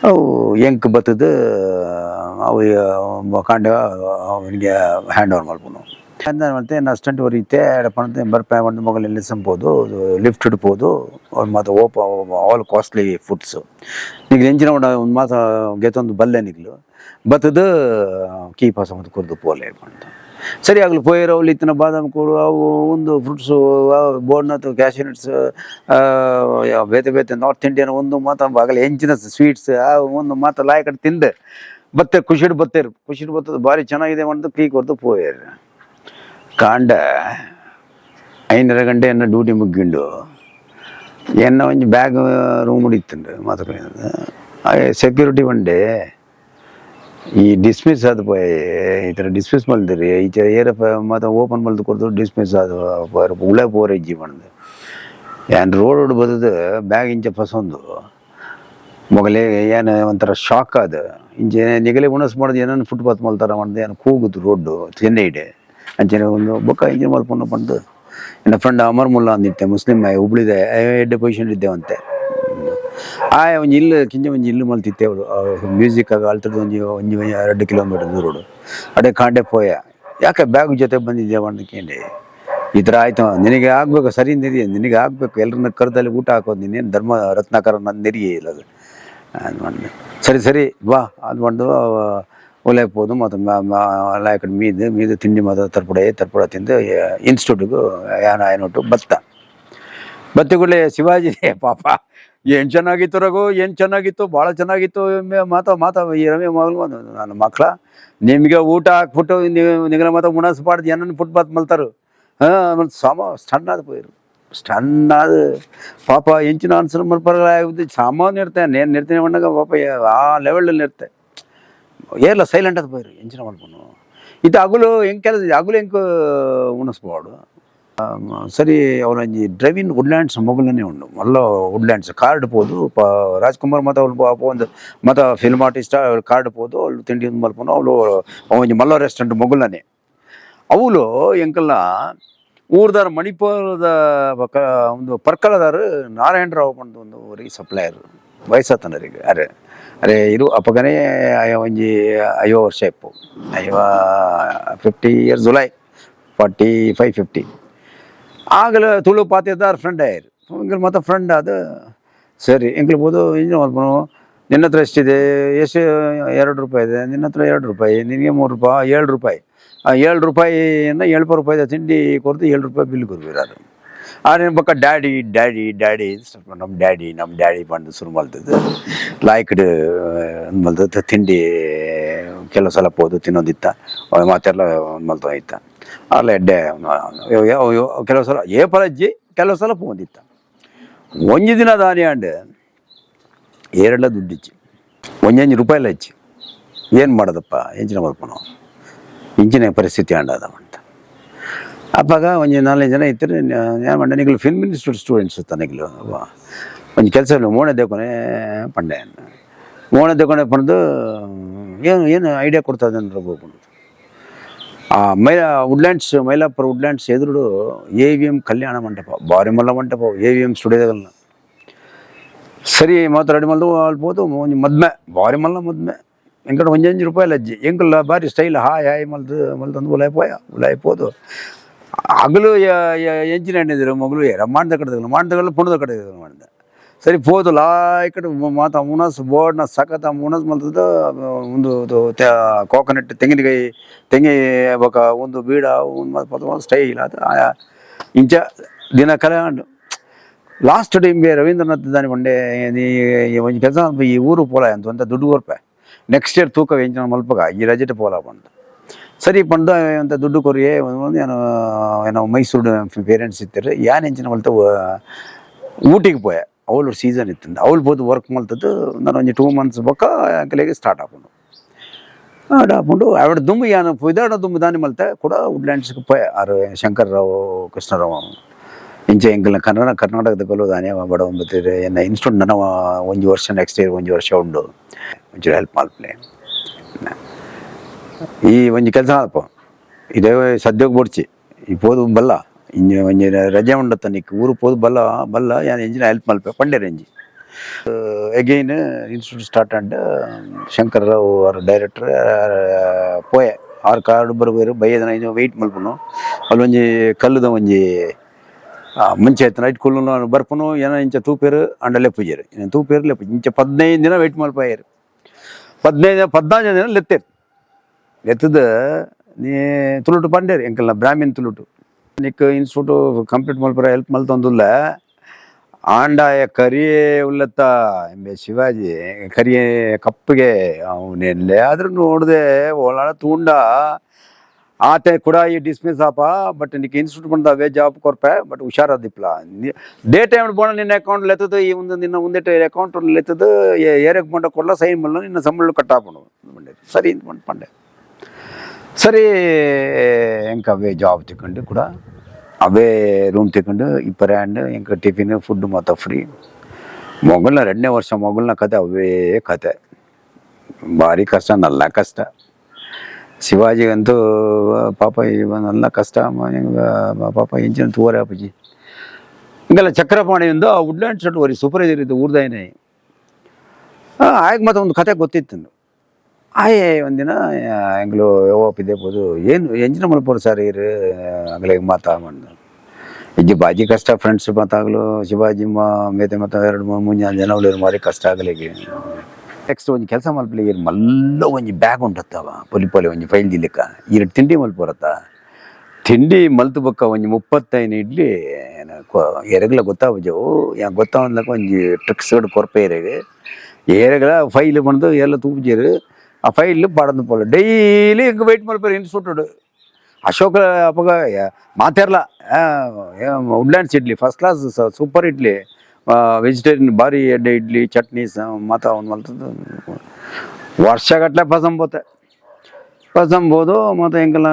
ಅವು ಎಂಕ್ ಬತ್ತದು. ಅವು ಕಾಂಡ ಅವನಿಗೆ ಹ್ಯಾಂಡ್ ಓವರ್ ಮಲ್ಪುನು ಮತ್ತೆ ಅಸಿಸ್ಟೆಂಟ್ ಒರಿತೆ ಪಂಡ ಬರ್ಪೆ ಒಂದು ಮೊಗಲ್ ನಿಲ್ಲಿಸಂಬೋದು ಲಿಫ್ಟ್ ಹಿಡ್ಬೋದು. ಅವ್ರು ಮಾತ ಓಪ all costly foods ನಿಗ್ಲು ಎಂಚಿನ ಒಂದು ಮಾತ ಗೆತ್ತೊಂದು ಬಲ್ಲೆ ನಿಗ್ಲು ಬತ್ತದು ಕೀ ಪಾಸ ಮತ್ತು ಕೊರ್ದು ಪೋಲೆ ಪಂಡ. ಸರಿ, ಆಗಲು ಪೋಯರ್. ಅವ್ಲು ಇತ್ತಿನ ಬಾದಾಮಿ ಕೂಡು ಅವು ಒಂದು ಫ್ರೂಟ್ಸು ಬೋರ್ನತ್ ಕ್ಯಾಶು ನಟ್ಸ್ ಬೇತೆ ಬೇತೆ ನಾರ್ತ್ ಇಂಡಿಯನ್ ಒಂದು ಮಾತ ಆಗಲಿ ಎಂಚಿನ ಸ್ವೀಟ್ಸ್ ಆ ಒಂದು ಮಾತ ಲಾಯಕಡೆ ತಿಂದೆ ಬತ್ತೆ. ಖುಷಿಡ್ ಬತ್ತೇರು. ಖುಷಿಡ್ ಬತ್ತದ ಭಾರಿ ಚೆನ್ನಾಗಿದೆ ಅಂತ ಕೀ ಕೊರ್ದು ಪೋಯರ್. ಕಾಂಡ 5:30 ಗಂಟೆ ಎನ್ನ ಡ್ಯೂಟಿ ಮುಗ್ಗಿಂಡು. ಎನ್ನ ಒಂಜಿ ಬ್ಯಾಗ್ ರೂಮ್ ಇತ್ತುಂಡು ಮಾತ. ಸೆಕ್ಯೂರಿಟಿ ಬಂಡೆ ಈ ಡಿಸ್ಮಿಸ್ ಆದ ಪೋಯೆ, ಈ ಥರ ಡಿಸ್ಮಿಸ್ ಮಲ್ದಿರಿ. ಈಚೆ ಏರ ಮಾತ ಓಪನ್ ಮಲ್ದು ಕೊಡ್ದು ಡಿಸ್ಮಿಸ್ ಆದ ಉಳೆ ಪೋರೆ ಇಜ್ಜಿ ಪಂಡ್ದು. ಯಾನ್ ರೋಡ್ ಬತ್ತದು ಬ್ಯಾಗ್ ಇಂಚ ಪಸೊಂದು ಮೊಗಲೇ ಏನು ಒಂಥರ ಶಾಕ್ ಆದ. ಇಂಚೆ ನಿಗಲೆ ಉಣಸ್ ಮಾಡೋದು, ಏನನ್ನು ಫುಟ್ಪಾತ್ ಮಲ್ತಾರ ಪಂಡ್ದು ಏನು ಕೂಗುದು ರೋಡ್ಡು ಚೆನ್ನೈಡ್. ಅಂಚನೆ ಒಂದು ಬೊಕ್ಕ ಇಂಜಿನ್ ಮಲ್ಪೊಂಡು ಪಂಡ್ದು ಎನ್ನ ಫ್ರೆಂಡ್ ಅಮರ್ ಮುಲ್ಲಾ ಅಂದಿತ್ತೆ, ಮುಸ್ಲಿಂ ಆಯ್, ಹುಬ್ಳಿದೆ, ಎಡ್ಡೆ ಪೊಸಿಷನ್ ಇದ್ದೇವಂತೆ. ಆಯ್ ಒಂಜಿ ಇಲ್ಲು, ಕಿಂಜ ಒಂಜಿ ಇಲ್ಲು ಮಲ್ತಿತ್ತೆ ಅವಳು. ಮ್ಯೂಸಿಕ್ ಆಗ ಅಲ್ತದ್ದು ಒಂಜಿ ಒಂಜಿ 2 ಕಿಲೋಮೀಟರ್ ದೂರೋಡು. ಅಡೆ ಕಾಂಡೆ ಪೋಯ. ಯಾಕೆ ಬ್ಯಾಗ್ ಜೊತೆ ಬಂದಿದ್ದೆ ಕೇಂಡೆ. ಈ ಥರ ಆಯ್ತು, ನಿನಗೆ ಆಗ್ಬೇಕು ಸರಿ ನಿರಿ, ನಿನಗೆ ಆಗ್ಬೇಕು. ಎಲ್ಲರನ್ನ ಕರೆದಲ್ಲಿ ಊಟ ಹಾಕೋದು ನೀನೇನು ಧರ್ಮ ರತ್ನಾಕರ ನನ್ನ ನೆರಿಗೆ ಇಲ್ಲ ಅದು ಅಂದ್ಕೊಂಡು, ಸರಿ ಸರಿ ಬಾ ಅಂದ್ಕೊಂಡು ಒಲೆಗೆ ಹೋದು. ಮತ್ತು ಲಾಯಕಡೆ ಮೀದು ಮೀದು ತಿಂಡಿ ಮಾತ್ರ ತರ್ಪಡೆ ತರ್ಪಡ ತಿಂದು ಇನ್ಸ್ಟಿಟ್ಯೂಟ್ಗೆ ಯಾನ ಆಯನೊಟ್ಟು ಬತ್ತ. ಬತ್ತ ಕೂಡಲೇ ಶಿವಾಜಿ ಪಾಪ, ಏನು ಚೆನ್ನಾಗಿತ್ತು ರಘು, ಏನು ಚೆನ್ನಾಗಿತ್ತು, ಭಾಳ ಚೆನ್ನಾಗಿತ್ತು. ಮಾತಾ ಮಾತಾ ಈ ರಮ್ಯ ಮಗಳು ನನ್ನ ಮಕ್ಕಳ ನಿಮಗೆ ಊಟ ಹಾಕ್ಬಿಟ್ಟು ನೀವು ನಿಗಲ ಮಾತ ಉಣಸ್ಬಾರ್ದು, ಏನನ್ನು ಫುಟ್ಪಾತ್ ಮಲ್ತಾರು. ಹಾಂ, ಸಮ ಸ್ಟನ್ ಆದ ಪೋಯಿರು, ಸ್ಟನ್ ಆದ ಪಾಪ. ಎಂಚಿನ ಆನ್ಸರ್ ಮಲ್ಪರ ಸಾಮಾನ್ಯ ಇರ್ತೆ, ನೇನು ನಿರ್ತೀನಿ ಮಣ್ಣಾಗ ಪಾಪ ಆ ಲೆವೆಲಲ್ಲಿ ಇರ್ತೆ. ಏರ್ಲ ಸೈಲೆಂಟ್ ಆದ ಪೋಯಿರು. ಎಂಚಿನ ಮಲ್ಪನು ಇದು ಅಗುಲು ಹೆಂಗೆ ಕೆಲಸ, ಅಗುಲು ಹೆಂಗೆ ಉಣಿಸ್ಬಾರ್ದು. ಸರಿ, ಅವನೊಂಜಿ ಡ್ರೈವಿಂಗ್ ವುಡ್ಲ್ಯಾಂಡ್ಸ್ ಮೊಗಲನೇ ಉಂಡು ಮಲ್ಲ ವುಡ್ಲ್ಯಾಂಡ್ಸ್ ಕಾರ್ಡ್ ಪೋದು ಪ ರಾಜ್ಕುಮಾರ್ ಮತ್ತು ಅವಳು ಪಾಪ ಒಂದು ಮತ್ತು film artist card ಪೋದು ಅವಳು ತಿಂಡಿ ಮಲ್ಪನು. ಅವಳು ಒಂಜಿ ಮಲ್ಲ ರೆಸ್ಟೋರೆಂಟ್ ಮೊಗಲನೇ. ಅವಳು ಎಂಕಲ್ನ ಊರ್ದಾರ ಮಣಿಪುರದ ಬಕ ಒಂದು ಪರ್ಕಳದಾರು ನಾರಾಯಣರಾವ್ ಪಂದ್ ಒಂದು ಊರಿಗೆ ಸಪ್ಲೈಯರ್. ವಯಸ್ಸಾತನರಿಗೆ. ಅರೆ ಅರೆ ಇರು ಅಪ್ಪಗನೇ ಒಂಜಿ 50 ವರ್ಷ ಇಪ್ಪು, ಐವ 50 ಇಯರ್ಸ್ ಜುಲೈ, 45 50. ಆಗಲ ತುಳು ಪಾತಿದಾರ ಫ್ರೆಂಡ್ ಆಯ್ರು ಎಂಕಲ್ ಮತ್ತೆ ಫ್ರೆಂಡ್ ಅದು. ಸರಿ, ಎಂಕ್ಲು ಬೋದು ಇಂಜಿನ್ ಮಲ್ಪನು. ನಿನ್ನ ಹತ್ರ ಎಷ್ಟಿದೆ? ಎಷ್ಟು? 2 ರೂಪಾಯಿ ಇದೆ. ನಿನ್ನ ಹತ್ರ 2 ರೂಪಾಯಿ, ನಿನಗೆ 3 ರೂಪಾಯಿ, 7 ರೂಪಾಯಿ. ಆ 7 ರೂಪಾಯಿಯನ್ನು 7 ರೂಪಾಯಿ ತಿಂಡಿ ಕೊಡ್ತು, 7 ರೂಪಾಯಿ ಬಿಲ್ ಕೊಡ್ಬೀರ ಅದು. ಆ ಪಕ್ಕ daddy daddy daddy, ಸ್ವಲ್ಪ ನಮ್ಮ ಡ್ಯಾಡಿ ನಮ್ಮ ಡ್ಯಾಡಿ ಬಂದು ಶುರು ಮಲ್ತದ್ದು. ಲಾಯ್ಕ್ಡ್ ಮಲ್ತದ್ದು. ತಿಂಡಿ ಕೆಲವು ಸಲ ಪೋದು ತಿನ್ನೋದಿತ್ತ, ಮಾತೆಲ್ಲ ಮಲ್ತೋ ಇತ್ತ. ಅಲ್ಲ ಎಡ್ಡೆ ಕೆಲವು ಸಲ ಏ ಪಲಜ್ಜಿ, ಕೆಲವು ಸಲ ಪೋಂದಿತ್ತ. ಒಂಜಿ ದಿನ ದಾನಿ ಅಂಡ್ ಏರೆಲ್ಲ ದುಡ್ಡಿಚ್ಚಿ, ಒಂಜಂಜಿ ರೂಪಾಯಿಲ ಹಚ್ಚಿ. ಏನು ಮಾಡೋದಪ್ಪ, ಎಂಚಿನ ಮಲ್ಪನು, ಇಂಚಿನ ಪರಿಸ್ಥಿತಿ ಅಂಡದ ಅಂತ. ಅಪ್ಪಾಗ ಒಂಜಿ ನಾಲ್ಕೈದು ಜನ ಇತ್ತು. ಏನು ಮಂಡೆ ನಿಗ್ಲು film institute students ತನಗಿಲು ಒಂಜಿ ಕೆಲಸ ಮೋಣೆ ದೇಕೊನೆ ಪಂಡೆ. ಮೋಣೆ ದೇಕೊನೆ ಪಂಡ್ದು ಏನು ಏನು ಐಡಿಯಾ ಕೊಡ್ತಾ ರಘು ಪಂಡು. ಆ ವುಡ್ಲ್ಯಾಂಡ್ಸ್, ಮೈಲಾಪುರ ವುಡ್ಲ್ಯಾಂಡ್ಸ್ ಎದುರು ಎವಿಎಂ ಕಲ್ಯಾಣ ಮಂಟಪ, ಭಾರಿ ಮಲ್ಲ ಮಂಟಪ, ಎವಿಎಂ ಸ್ಟುಡಿಯೋದಲ್ಲ. ಸರಿ, ಮಾತ್ರ ರೆಡಿ ಮಲ್ದು ಅಲ್ಬೋದು. ಒಂಜಿ ಮದ್ಮೆ, ಭಾರಿ ಮಲ್ಲ ಮದ್ಮೆ. ಎಂಕಡೆ ಒಂಜಂಜು ರೂಪಾಯಿ ಲಜ್ಜಿ. ಎಂಕಲ್ಲ ಭಾರಿ style hi hi ಮಲ್ದು ಮಲ್ತಂದು ಉಲಾಯ್ ಪೋಯ. ಉಲಾಯ್ ಪೋದು ಹಗಲು ಎಂಚಿನ ಎಣ್ಣಿದ್ರು ಮಗಳು ಏರ ಮಾಡ್ದ ಕಡೆ ಮಾಡ್ದಗಲ್ಲ ಪುಣದ ಕಡೆ ಮಾಡ್ದ. ಸರಿ, ಪೋದು ಲಾಯ್ ಕಡೆ ಮಾತ ಮುನಸ್ ಬೋರ್ಡ್ನ ಸಖತ್ ಮುನಸ್ ಮಲ್ತದ. ಒಂದು ಕೋಕೋನಟ್, ತೆಂಗಿನಕಾಯಿ, ತೆಂಗಿ ಬೊಕ ಒಂದು ಬೀಡ ಒಂದು ಸ್ಟೈಲ್ ಅದು. ಇಂಚ ದಿನ ಕಲೆ ಲಾಸ್ಟ್ ಟೈಮ್ ರವೀಂದ್ರನಾಥ್ ದಾನಿ ಪಂಡೆ, ನೀ ಒಂಜಿ ಕೆಲಸ, ಈ ಊರು ಪೋಲ ಅಂತ ಒಂತ ದುಡ್ಡು ಕೊರ್ಪೆ, ನೆಕ್ಸ್ಟ್ ಇಯರ್ ತೂಕ ಎಂಚಿನ ಮಲ್ಪಗ, ಈ ರಜೆಟ್ ಪೋಲ ಪಂಡ. ಸರಿ ಪಂಡ ಅಂತ ದುಡ್ಡು ಕೊರಿಯೇ. ಒಂದು ಏನೋ ಏನೋ ಮೈಸೂರು ಪೇರೆಂಟ್ಸ್ ಇತ್ತಾರೆ. ಯಾನ್ ಎಂಚಿನ ಮಲ್ತ ಊಟಿಗೆ ಪೋಯೆ. ಅವಳು ಸೀಸನ್ ಇತ್ತು. ಅವಳು ಬೋದು ವರ್ಕ್ ಮಲ್ತದ್ದು. ನಾನು ಒಂಜಿ 2 ಮಂತ್ಸ್ ಬೊಕ್ಕ ಅಂಕಲೆಗೆ ಸ್ಟಾರ್ಟ್ ಆಪುಂಡು. ಆಪುಂಡು ಆವಿಡ ದುಮ್ಮು ಯಾನು ಪೊಯ್ದಾಡ ದುಮ್ಮು ದಾನಿ ಮಲ್ತೆ ಕೂಡ ವುಡ್ಲ್ಯಾಂಡ್ಸ್ಗೆ ಪೋಯೆ. ಆರು ಶಂಕರ್ರಾವ್, ಕೃಷ್ಣರಾವ್ ಇಂಚ ಎಂಕಲ್ನ ಕನ್ನಡ ಕರ್ನಾಟಕದ ಕೊಲು ದಾನಿ ಬಡ ಒಂಬತ್ತು ಎನ್ನ ಇನ್ಸ್ಟಿಟ್ಯೂಟ್ ನನ್ನ ಒಂಜಿ ವರ್ಷ, ನೆಕ್ಸ್ಟ್ ಇಯರ್ ಒಂಜಿ ವರ್ಷ ಉಂಡು. ಒಂಚೂರು ಹೆಲ್ಪ್ ಮಲ್ಪಲೆ, ಈ ಒಂಜಿ ಕೆಲಸ ಅಪ್ಪ. ಇದೇ ಸದ್ಯಕ್ಕೆ ಬೊಡ್ಚಿ, ಈ ಪೋದು ಬಲ್ಲ, ಇಂಜ ಒಂಜಿ ರಜೆ ಉಂಡತ್ತ ನಿಕ್ ಊರು ಪೋದು ಬಲ್ಲ ಬಲ್ಲ, ಯಾನ್ ಎಂಜಿನ ಹೆಲ್ಪ್ ಮಲ್ಪೆ ಪಂಡೇರ್ ಎಂಜಿ. Again institute start and Shankar Rao ಅವ್ರ ಡೈರೆಕ್ಟರ್ ಪೋಯೆ. ಆರು ಕಾರ್ಡ್ ಬರಬೇರು ಬೈಯದನ ವೆಯ್ಟ್ ಮಲ್ಪುನು. ಅಲ್ಲೊಂಜಿ ಕಲ್ಲುದ ಒಂಜಿ ಮುಂಚೆ ಆಯ್ತು ನೈಟ್ ಕುಲ್ಲು ಬರ್ಪುನು. ಏನೋ ಇಂಚ ತೂಪೇರು ಅಂಡ ಲೆಪ್ಪುಜೇರು, ತೂಪೇರು ಲೆಪ್ಪು. ಇಂಚ 15 ದಿನ ವೆಯ್ಟ್ ಮಲ್ಪಾಯರು. 15 14 ದಿನ ಲೆತ್ತೇರು. ಲೆತ್ತದ ನೀ ತುಳುಟು ಪಂಡೇರು, ಎಂಕಲ್ನ ಬ್ರಾಹ್ಮಿನ್ ತುಳುಟು. ನಿಕ್ ಇನ್ಸ್ಟಿಟ್ಯೂಟ್ ಕಂಪ್ಲೀಟ್ ಮಲ್ಪರ ಹೆಲ್ಪ್ ಮಲ್ತೊಂದುಲ್ಲ. ಆಂಡಾಯ ಕರಿಯೇ ಉಲ್ಲತ್ತ ಎಂಬೆ ಶಿವಾಜಿ ಕರಿಯೇ ಕಪ್ಪಿಗೆ ಅವನೆಲ್ಲೇ ಆದ್ರೂ ನೋಡಿದೆ ಒಳಾಡ ತೂಂಡ. ಆತೆ ಕೂಡ ಈ ಡಿಸ್ಮಿಸ್ ಆಪ. ಬಟ್ ನಿಕ್ ಇನ್ಸ್ಟಿಟ್ಯೂಟ್ ಬಂದ ಅವೇ ಜಾಬ್ ಕೊರ್ಪೆ, ಬಟ್ ಹುಷಾರದಿಪ್ಲ. ಡೇ ಟೈಮ್ ಬೋಣ ನಿನ್ನ ಅಕೌಂಟ್ ಲೆತ್ತದು, ಈ ಒಂದು ನಿನ್ನ ಒಂದೇಟ ಅಕೌಂಟ್ ಲೆತ್ತದು, ಏರಕ್ಕೆ ಬಂಡ ಕೊಡ್ಲ, ಸೈನ್ ಮಾಡಲ, ನಿನ್ನ ಸಂಬಳ ಕಟ್ಟಾಪಣು. ಸರಿ ಅಂತ ಪಂಡೆ. ಸರಿ, ಎಂಕ ಅವೇ ಜಾಬ್ ತಿಕ್ಕೊಂಡು ಕೂಡ ಅವೇ ರೂಮ್ ತಿಕ್ಕೊಂಡು ಇಪ್ಪರೆ ಆ್ಯಂಡ್ ಎಂಕ ಟಿಫಿನ್ ಫುಡ್ ಮಾತ್ರ ಫ್ರೀ. ಮೊಗಲ್ನ 2ನೇ ವರ್ಷ ಮೊಗಲ್ನ ಕತೆ ಅವೇ ಕತೆ. ಭಾರಿ ಕಷ್ಟ, ನಲ್ಲ ಕಷ್ಟ. ಶಿವಾಜಿಗಂತೂ ಪಾಪ ಇವನ್ನೆಲ್ಲ ಕಷ್ಟ. ಪಾಪ ಇಂಚಿನ ತೂವರೆ ಅಪ್ಪಾಜಿ ಹಿಂಗೆಲ್ಲ ಚಕ್ರಪಾಣಿ ಒಂದು ಆ ವುಡ್ಲ್ಯಾಂಡ್ ಸೆಟ್ ವರಿ ಸೂಪರ್ವೈಸರ್ ಇದ್ದು ಊರ್ದಾಯನೇ ಆಗ. ಮತ್ತೆ ಒಂದು ಕತೆ ಗೊತ್ತಿತ್ತು. ಆಯೆ ಒಂದಿನ ಎಂಗ್ಲು ಯೋಪಿದ್ದೆ ಬೋದು, ಏನು ಎಂಜಿನ ಮಲ್ಪೋರು ಸರ್ ಇರು ಅಂಗ್ಲೆ ಮಾತಾ ಮಂದ ಇಜ್ಜಿ ಬಾಜಿ ಕಷ್ಟ ಫ್ರೆಂಡ್ಸ್ ಮಾತಾಗಲು ಶಿವಾಜಿ ಮೇತೆ ಮತ್ತು ಎರಡು ಮೂರು ಜನ ಉಳ್ಳೇರು ಮಾರಿ ಕಷ್ಟ ಆಗಲಿಗೆ. ನೆಕ್ಸ್ಟ್ ಒಂಜಿ ಕೆಲಸ ಮಲ್ಪಲಿ, ಇರು ಮಲ್ಲ ಒಂಜಿ ಬ್ಯಾಗ್ ಉಂಟತ್ತವ, ಪೊಲಿ ಪೊಲಿ ಒಂಜಿ ಫೈಲ್ ದಿಲ್ಲಿಕ್ಕ. ಇರು ತಿಂಡಿ ಮಲ್ಪೋರತ್ತ, ತಿಂಡಿ ಮಲ್ತು ಬೊಕ್ಕ ಒಂಜಿ 35 ಇಡ್ಲಿ ಎರೆಗ್ಲ ಗೊತ್ತಾವಜವು. ಯಾ ಗೊತ್ತಾವಂದಕ ಒಂಜಿ ಟ್ರಿಕ್ಸ್ ಕೊರ್ಪೆ. ಎರೆಗ್ ಏರೆಗ್ಲ ಫೈಲ್ ಬಂದು ಎಲ್ಲ ತೂಪುಜೇರು. ಆ ಫೈಲ್ ಪಾಡೊಂದು ಪೋಲ. ಡೈಲಿ ಇಂಕ ವೆಯ್ಟ್ ಮಲ್ಪೆರ್ ಇನ್ಸ್ಟಿಟ್ಯೂಟ್ ಅಶೋಕ. ಅಪಗ ಮಾತೆರ್ಲ Woodlands idli first class, super idli, vegetarian ಭಾರಿ ಎಡ್ಡೆ ಇಡ್ಲಿ, ಚಟ್ನಿ ಮಾತ ಒಂದು ಮಲ್ತದ್ದು. ವರ್ಷಗಟ್ಟಲೆ ಪಸಂಬೋತೆ ಪಸಂಬೋದು ಮತ್ತು ಎಂಕೆಲ್ಲ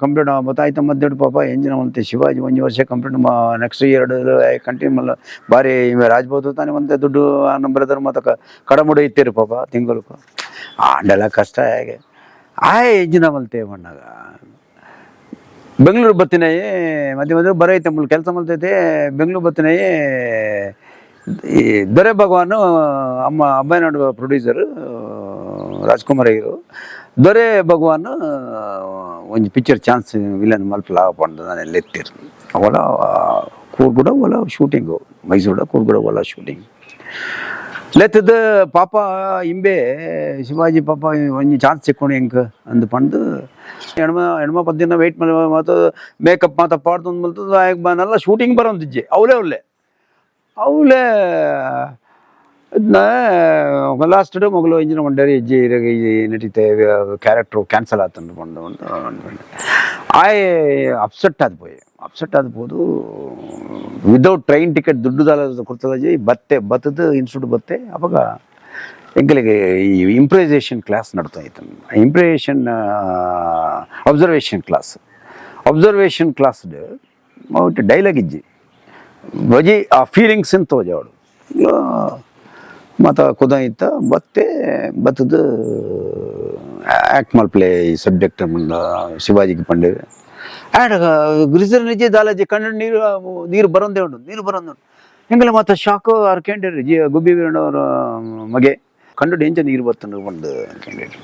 ಕಂಪ್ಲೀಟ್ ಆಗ್ಬೋದು ಆಯ್ತು. ಮಧ್ಯೆ ಪಾಪ ಎಂಜಿನ ಮಲ್ತೆ ಶಿವಾಜಿ ಒಂಜಿ ವರ್ಷ ಕಂಪ್ಲೀಟ್, ನೆಕ್ಸ್ಟ್ ಎರಡು ಕಂಟಿನ್ಯೂ ಮಲ್ಲ. ಭಾರಿ ರಾಜ್ಬೋದು ತಾನೆ ಒಂದೇ ದುಡ್ಡು ನಮ್ಮ ಬ್ರದರ್ ಮತ್ತು ಕಡಮುಡಿ ಇತ್ತೀರಿ ಪಾಪ ತಿಂಗಳು. ಆಂಡೆಲ್ಲ ಕಷ್ಟ ಹೇಗೆ ಆ ಎಂಜಿನ ಮಲ್ತೆ ಮಣ್ಣಾಗ. ಬೆಂಗಳೂರು ಬತ್ತಿನ ಮಧ್ಯೆ ಮಧ್ಯೆ ಬರೈತೆ ಮುಲ್ ಕೆಲಸ ಮಲ್ತೈತೆ. ಬೆಂಗಳೂರು ಬತ್ತಿನ ಈ ದೊರೆ ಭಗವಾನು ಅಮ್ಮ ಅಬ್ಬಯ್ಯನಾಡು ಪ್ರೊಡ್ಯೂಸರ್ ರಾಜ್ಕುಮಾರ್ ಹೀರೋ. ದೊರೆ ಭಗವಾನ್ ಒಂಜಿ picture chance villain ಮಲ್ಪಲ ಪಂಡ ನಾನು ಎತ್ತೀರ್. ಅವಲ ಕೂರ್ಗುಡ ಒಲ ಶೂಟಿಂಗು, ಮೈಸೂರು ಕೂರ್ಗುಡ ಒಲ ಶೂಟಿಂಗ್ ಲೆತ್ತದ. ಪಾಪ ಇಂಬೆ ಶಿವಾಜಿ ಪಾಪ ಒಂಜಿ ಚಾನ್ಸ್ ಸಿಕ್ಕೊಂಡು ಎಂಕ್ ಅಂದ್ ಪಂದು ಎಣ್ಮ ಎಣ್ಮ 10 ದಿನ ವೆಯ್ಟ್ ಮಾಡಿ ಮತ್ತು ಮೇಕಪ್ ಮಾತ ಪಾಡ್ದು ಮಲ್ತದ್ದು. ನಲ್ಲ ಶೂಟಿಂಗ್ ಬರೋಂತಿಜ್ಜೆ. ಅವಲೇ ಅವಲೇ ಅವಲೇ ಲಾಸ್ಟ್ ಮೊಗಲು ಇಂಜಿನ ಮಂಡೇರಿ ಇಜ್ಜಿ ನಟಿತೆ ಕ್ಯಾರೆಕ್ಟ್ರು ಕ್ಯಾನ್ಸಲ್ ಆತಂದು ಬಂದು. ಆಯ್ ಅಪ್ಸೆಟ್ ಆದ ಪೋಯೆ. ಅಪ್ಸೆಟ್ ಆದ ಪೋದು without train ticket ದುಡ್ಡು ದಾಲ ಕೊಡ್ತದ. ಬತ್ತೆ ಬತ್ತದ ಇನ್ಸ್ಟಿಟ್ಯೂಟ್ ಬತ್ತೆ. ಅವಾಗ ಎಂಕಲಿಗೆ ಈ ಇಂಪ್ರೈಸೇಷನ್ ಕ್ಲಾಸ್ ನಡ್ತಾ ಇತ್ತು. ಇಂಪ್ರೈಸೇಷನ್ observation class. Observation class dialogue ಇಜ್ಜಿ, ಬಜಿ ಆ ಫೀಲಿಂಗ್ಸ್ ಅಂತ ತೋಜಾವಡು. ಮತ್ತು ಕುದಾಯಿತ ಬತ್ತೆ ಬತ್ತದ ಆ್ಯಕ್ಟ್ ಮಲ್ಪಲೆ ಈ ಸಬ್ಜೆಕ್ಟ್ ಶಿವಾಜಿಗೆ ಪಂಡೆ. ಆ್ಯಂಡ್ ಗ್ರಿಸರ್ ನಿಜ ದಾಲಜಿ ಕಣ್ಣು ನೀರು ನೀರು ಬರೋಂದೇ ಉಂಟು, ನೀರು ಬರೋಂದೇ ಉಂಟು. ಹೆಂಗಲ್ಲ ಮತ್ತೆ ಶಾಕ್ ಆರ್ ಕೇಂಡಿರಿ. ಜಿ ಗುಬ್ಬಿ ವೀರಣ್ಣವರ ಮಗೆ ಕಂಡು ಎಂಚ ನೀರು ಬರ್ತಂಡು ಬಂದು ಕೇಂಡಿರಿ.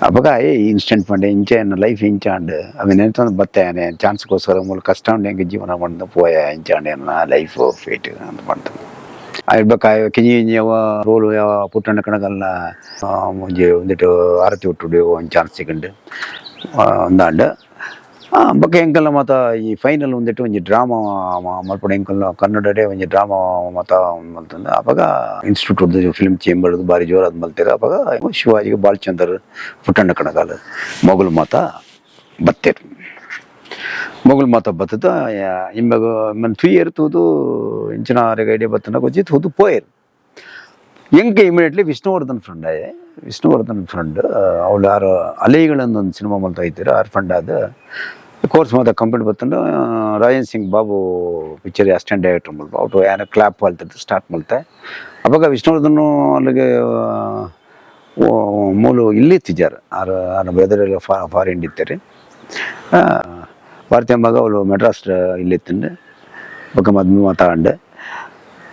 ಅವಾಗ ಇನ್ಸ್ಟೆಂಟ್ ಪಂಡೆ ಇಂಚ ಲೈಫ್ ಇಂಚ ಅಂಡ್ ಅవి ನೆನ್ತಂದು ಬತ್ತೆ ಚಾನ್ಸ್ಗೋಸ್ಕರ ಮೂಲ ಕಷ್ಟ ಉಂಡು. ಹೆಂಗೆ ಜೀವನ ಬಂದು ಪೋಯ ಇಂಚ ಅಂಡ್ ಲೈಫ್ ಫೇಟ್ ಅಂತ ಮಾಡ್ತಾನೆ. ಇರ್ಬೇಕಾಯ ಕಿಂಜಿ ಕಿಂಜಿ ಯಾವ ರೋಲು ಯಾವ ಪುಟ್ಟಣ್ಣ ಕಣಗಲ್ನ ಒಂಜಿ ಒಂದಿಟ್ಟು ಆರತಿ ಹುಟ್ಟುಡು ಒಂದು ಚಾನ್ಸ್ ಸಿಕ್ಕಂಡು ಒಂದಾಂಡ್. ಬೊಕ್ಕ ಎಂಕಲ್ನ ಮಾತ ಈ ಫೈನಲ್ ಒಂದಿಟ್ಟು ಒಂಜಿ ಡ್ರಾಮಾ ಮಲ್ಪುಡು. ಎಂಕಲ್ನ ಕನ್ನಡಡೆ ಒಂಜಿ ಡ್ರಾಮಾ ಮಾತ ಮಲ್ತಂದು. ಅವಾಗ institute film chamber ಬಾರಿ ಜೋರಾದ್ ಮಲ್ತೀರ. ಅವಾಗ ಶಿವಾಜಿಗೆ ಬಾಲಚಂದರ್, ಪುಟ್ಟಣ್ಣ ಕಣಗಾಲ ಮೊಗಲು ಮಾತ ಬತ್ತೇರು. ಮೊಗಲ್ ಮಾತ ಬತ್ತದ ಇಂಬಗ ಮನ್ ತುಯ್ಯರ್ ತೂದು ಇಂಚಿನ ಐಡಿಯಾ ಬತ್ತನ ಕೊಚ್ಚಿ ತೂದು ಪೋಯರ್. ಎಂಕೆ ಇಮಿಡಿಯೇಟ್ಲಿ ವಿಷ್ಣುವರ್ಧನ್ ಫ್ರೆಂಡ್ ಆಯೆ. ವಿಷ್ಣುವರ್ಧನ್ ಫ್ರೆಂಡ್ ಅವಳು ಯಾರು ಅಲೆಗಳನ್ನೊಂದು ಒಂದು ಸಿನಿಮಾ ಮಲ್ತಾ ಇದ್ದೀರ. ಆರ್ ಫ್ರೆಂಡ್ ಆದ ಕೋರ್ಸ್ ಮಾತ ಕಂಪ್ಲೀಟ್ ಬತ್ತಂಡು ರಾಜನ್ Singh Babu picture assistant director ಮಲ್ಪ ಅವ್ರು ಯಾರೋ ಕ್ಲಾಪ್ ಮಲ್ತಿದ್ದು ಸ್ಟಾರ್ಟ್ ಮಲ್ತೆ. ಅವಾಗ ವಿಷ್ಣುವರ್ಧನ್ ಅಲ್ಲಿಗೆ ಮೂಲು ಇಲ್ಲಿ ಇತ್ತಿದ್ದಾರೆ. ಆರ್ ಆರ್ ಬ್ರದರ್ ಎಲ್ಲ ಫಾರಿನ್ ಇತ್ತಾರೆ. ಭಾರತೀಯ ಮಗ ಅವಳು ಮೆಡ್ರಾಸ್ ಇಲ್ಲಿ ಇತ್ತಂಡೆ. ಬೊಕ್ಕ ಮದ್ಮೆ ಮಾತಾಂಡೆ.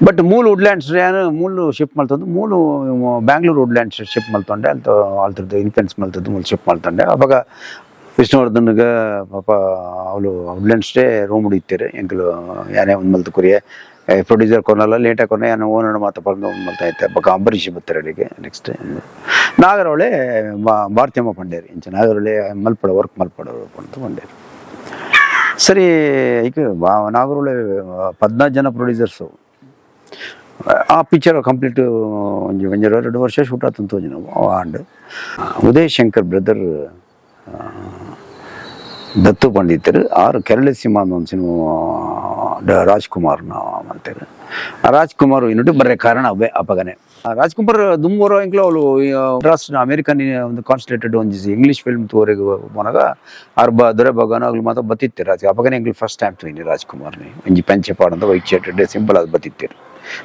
ಬಟ್ ಮೂಲು ವುಡ್ಲ್ಯಾಂಡ್ಸ್ ಯಾನು ಮೂಲು ಶಿಫ್ಟ್ ಮಲ್ತಂದು, ಮೂಲು ಬ್ಯಾಂಗ್ಳೂರ್ ವುಡ್ಲ್ಯಾಂಡ್ಸ್ ಶಿಫ್ಟ್ ಮಲ್ತೊಂಡೆ. ಅಲ್ತ ಅಲ್ತದ್ದು ಇನ್ಫ್ಲುಯೆನ್ಸ್ ಮಲ್ತದ್ದು ಮೂಲು ಶಿಫ್ಟ್ ಮಲ್ತೊಂಡೆ. ಅವಾಗ ವಿಷ್ಣುವರ್ಧನ್ಗೆ ಪಾಪ ಅವಳು ವುಡ್ಲ್ಯಾಂಡ್ಸ್ ರೂಮ್ ಹಿಡಿತಾರೆ. ಎಂಕಲು ಯಾನೇ ಒಂದು ಮಲ್ತು ಕುರಿಯ ಪ್ರೊಡ್ಯೂಸರ್ ಕೊನಲ್ಲ ಲೇಟಾಗಿ ಕೊನೆ ಯಾನು ಓನರ್ ಮಾತ ಪಂದು ಮಲ್ತಾ ಇತ್ತೆ. ಬೊಕ್ಕ ಅಂಬರೀಷ್ ಬತ್ತಾರೆ ಅಡಿಗೆ. ನೆಕ್ಸ್ಟ್ ನಾಗರಹೊಳೆ ಭಾರತೀಯಮ್ಮ ಪಂಡೇರಿ ಇಂಚ ನಾಗರಹೊಳೆ ಮಲ್ಪಡ ವರ್ಕ್ ಮಲ್ಪಡ ಪಂತ ಪಂಡೇರಿ. ಸರಿ, ಈಗ ನಾಗರಹೊಳೆ 14 ಜನ ಪ್ರೊಡ್ಯೂಸರ್ಸು. ಆ ಪಿಕ್ಚರ್ ಕಂಪ್ಲೀಟ್ ಒಂಜಿ ಒಂಜಿ 2 ವರ್ಷ ಶೂಟ್ ಆತಂತ ತೋಜಿ ನಾವು. ಆಂಡ್ ಉದಯ್ ಶಂಕರ್ ಬ್ರದರ್ Dattu ಪಂಡಿತರು ಆರು ಕೆರಳ ಸಿನಿಮಾ ಒಂದು ಸಿನಿಮಾ ರಾಜ್ಕುಮಾರ್ನ ಅಂತಾರೆ. ಆ ರಾಜ್ಕುಮಾರ್ ಇನ್ನುಂಟು ಬರ್ರೆ ಕಾರಣ ಅವೇ ಅಪಗನೆ. ಆ ರಾಜ್ಕುಮಾರ್ ದುಮ್ಮೂರು ಎಂಕ್ಲ ಅವಳು ಮದ್ರಾಸ್ ಅಮೆರಿಕನ್ ಒಂದು ಕಾನ್ಸಂಟ್ರೇಟೆಡ್ ಒಂದು ಇಂಗ್ಲೀಷ್ ಫಿಲ್ಮ್ ತೋರಿಗೆ ಪೋನಾಗ ಆರ್ ಬ ದೊರೆ ಬಗಾನ ಅಗ್ಲು ಮಾತ್ರ ಬತ್ತಿತ್ತಾರೆ. ರಾಜ್ ಅಪಗನೆ ಎಂಕ್ಲು ಫಸ್ಟ್ ಟೈಮ್ ತೂಯಿನಿ ರಾಜ್ಕುಮಾರ್ನಿ. ಒಂಜಿ ಪಂಚೆ ಪಾಡಂತ, white shirt, simple ಅದು ಬತ್ತಿತ್ತೀರು.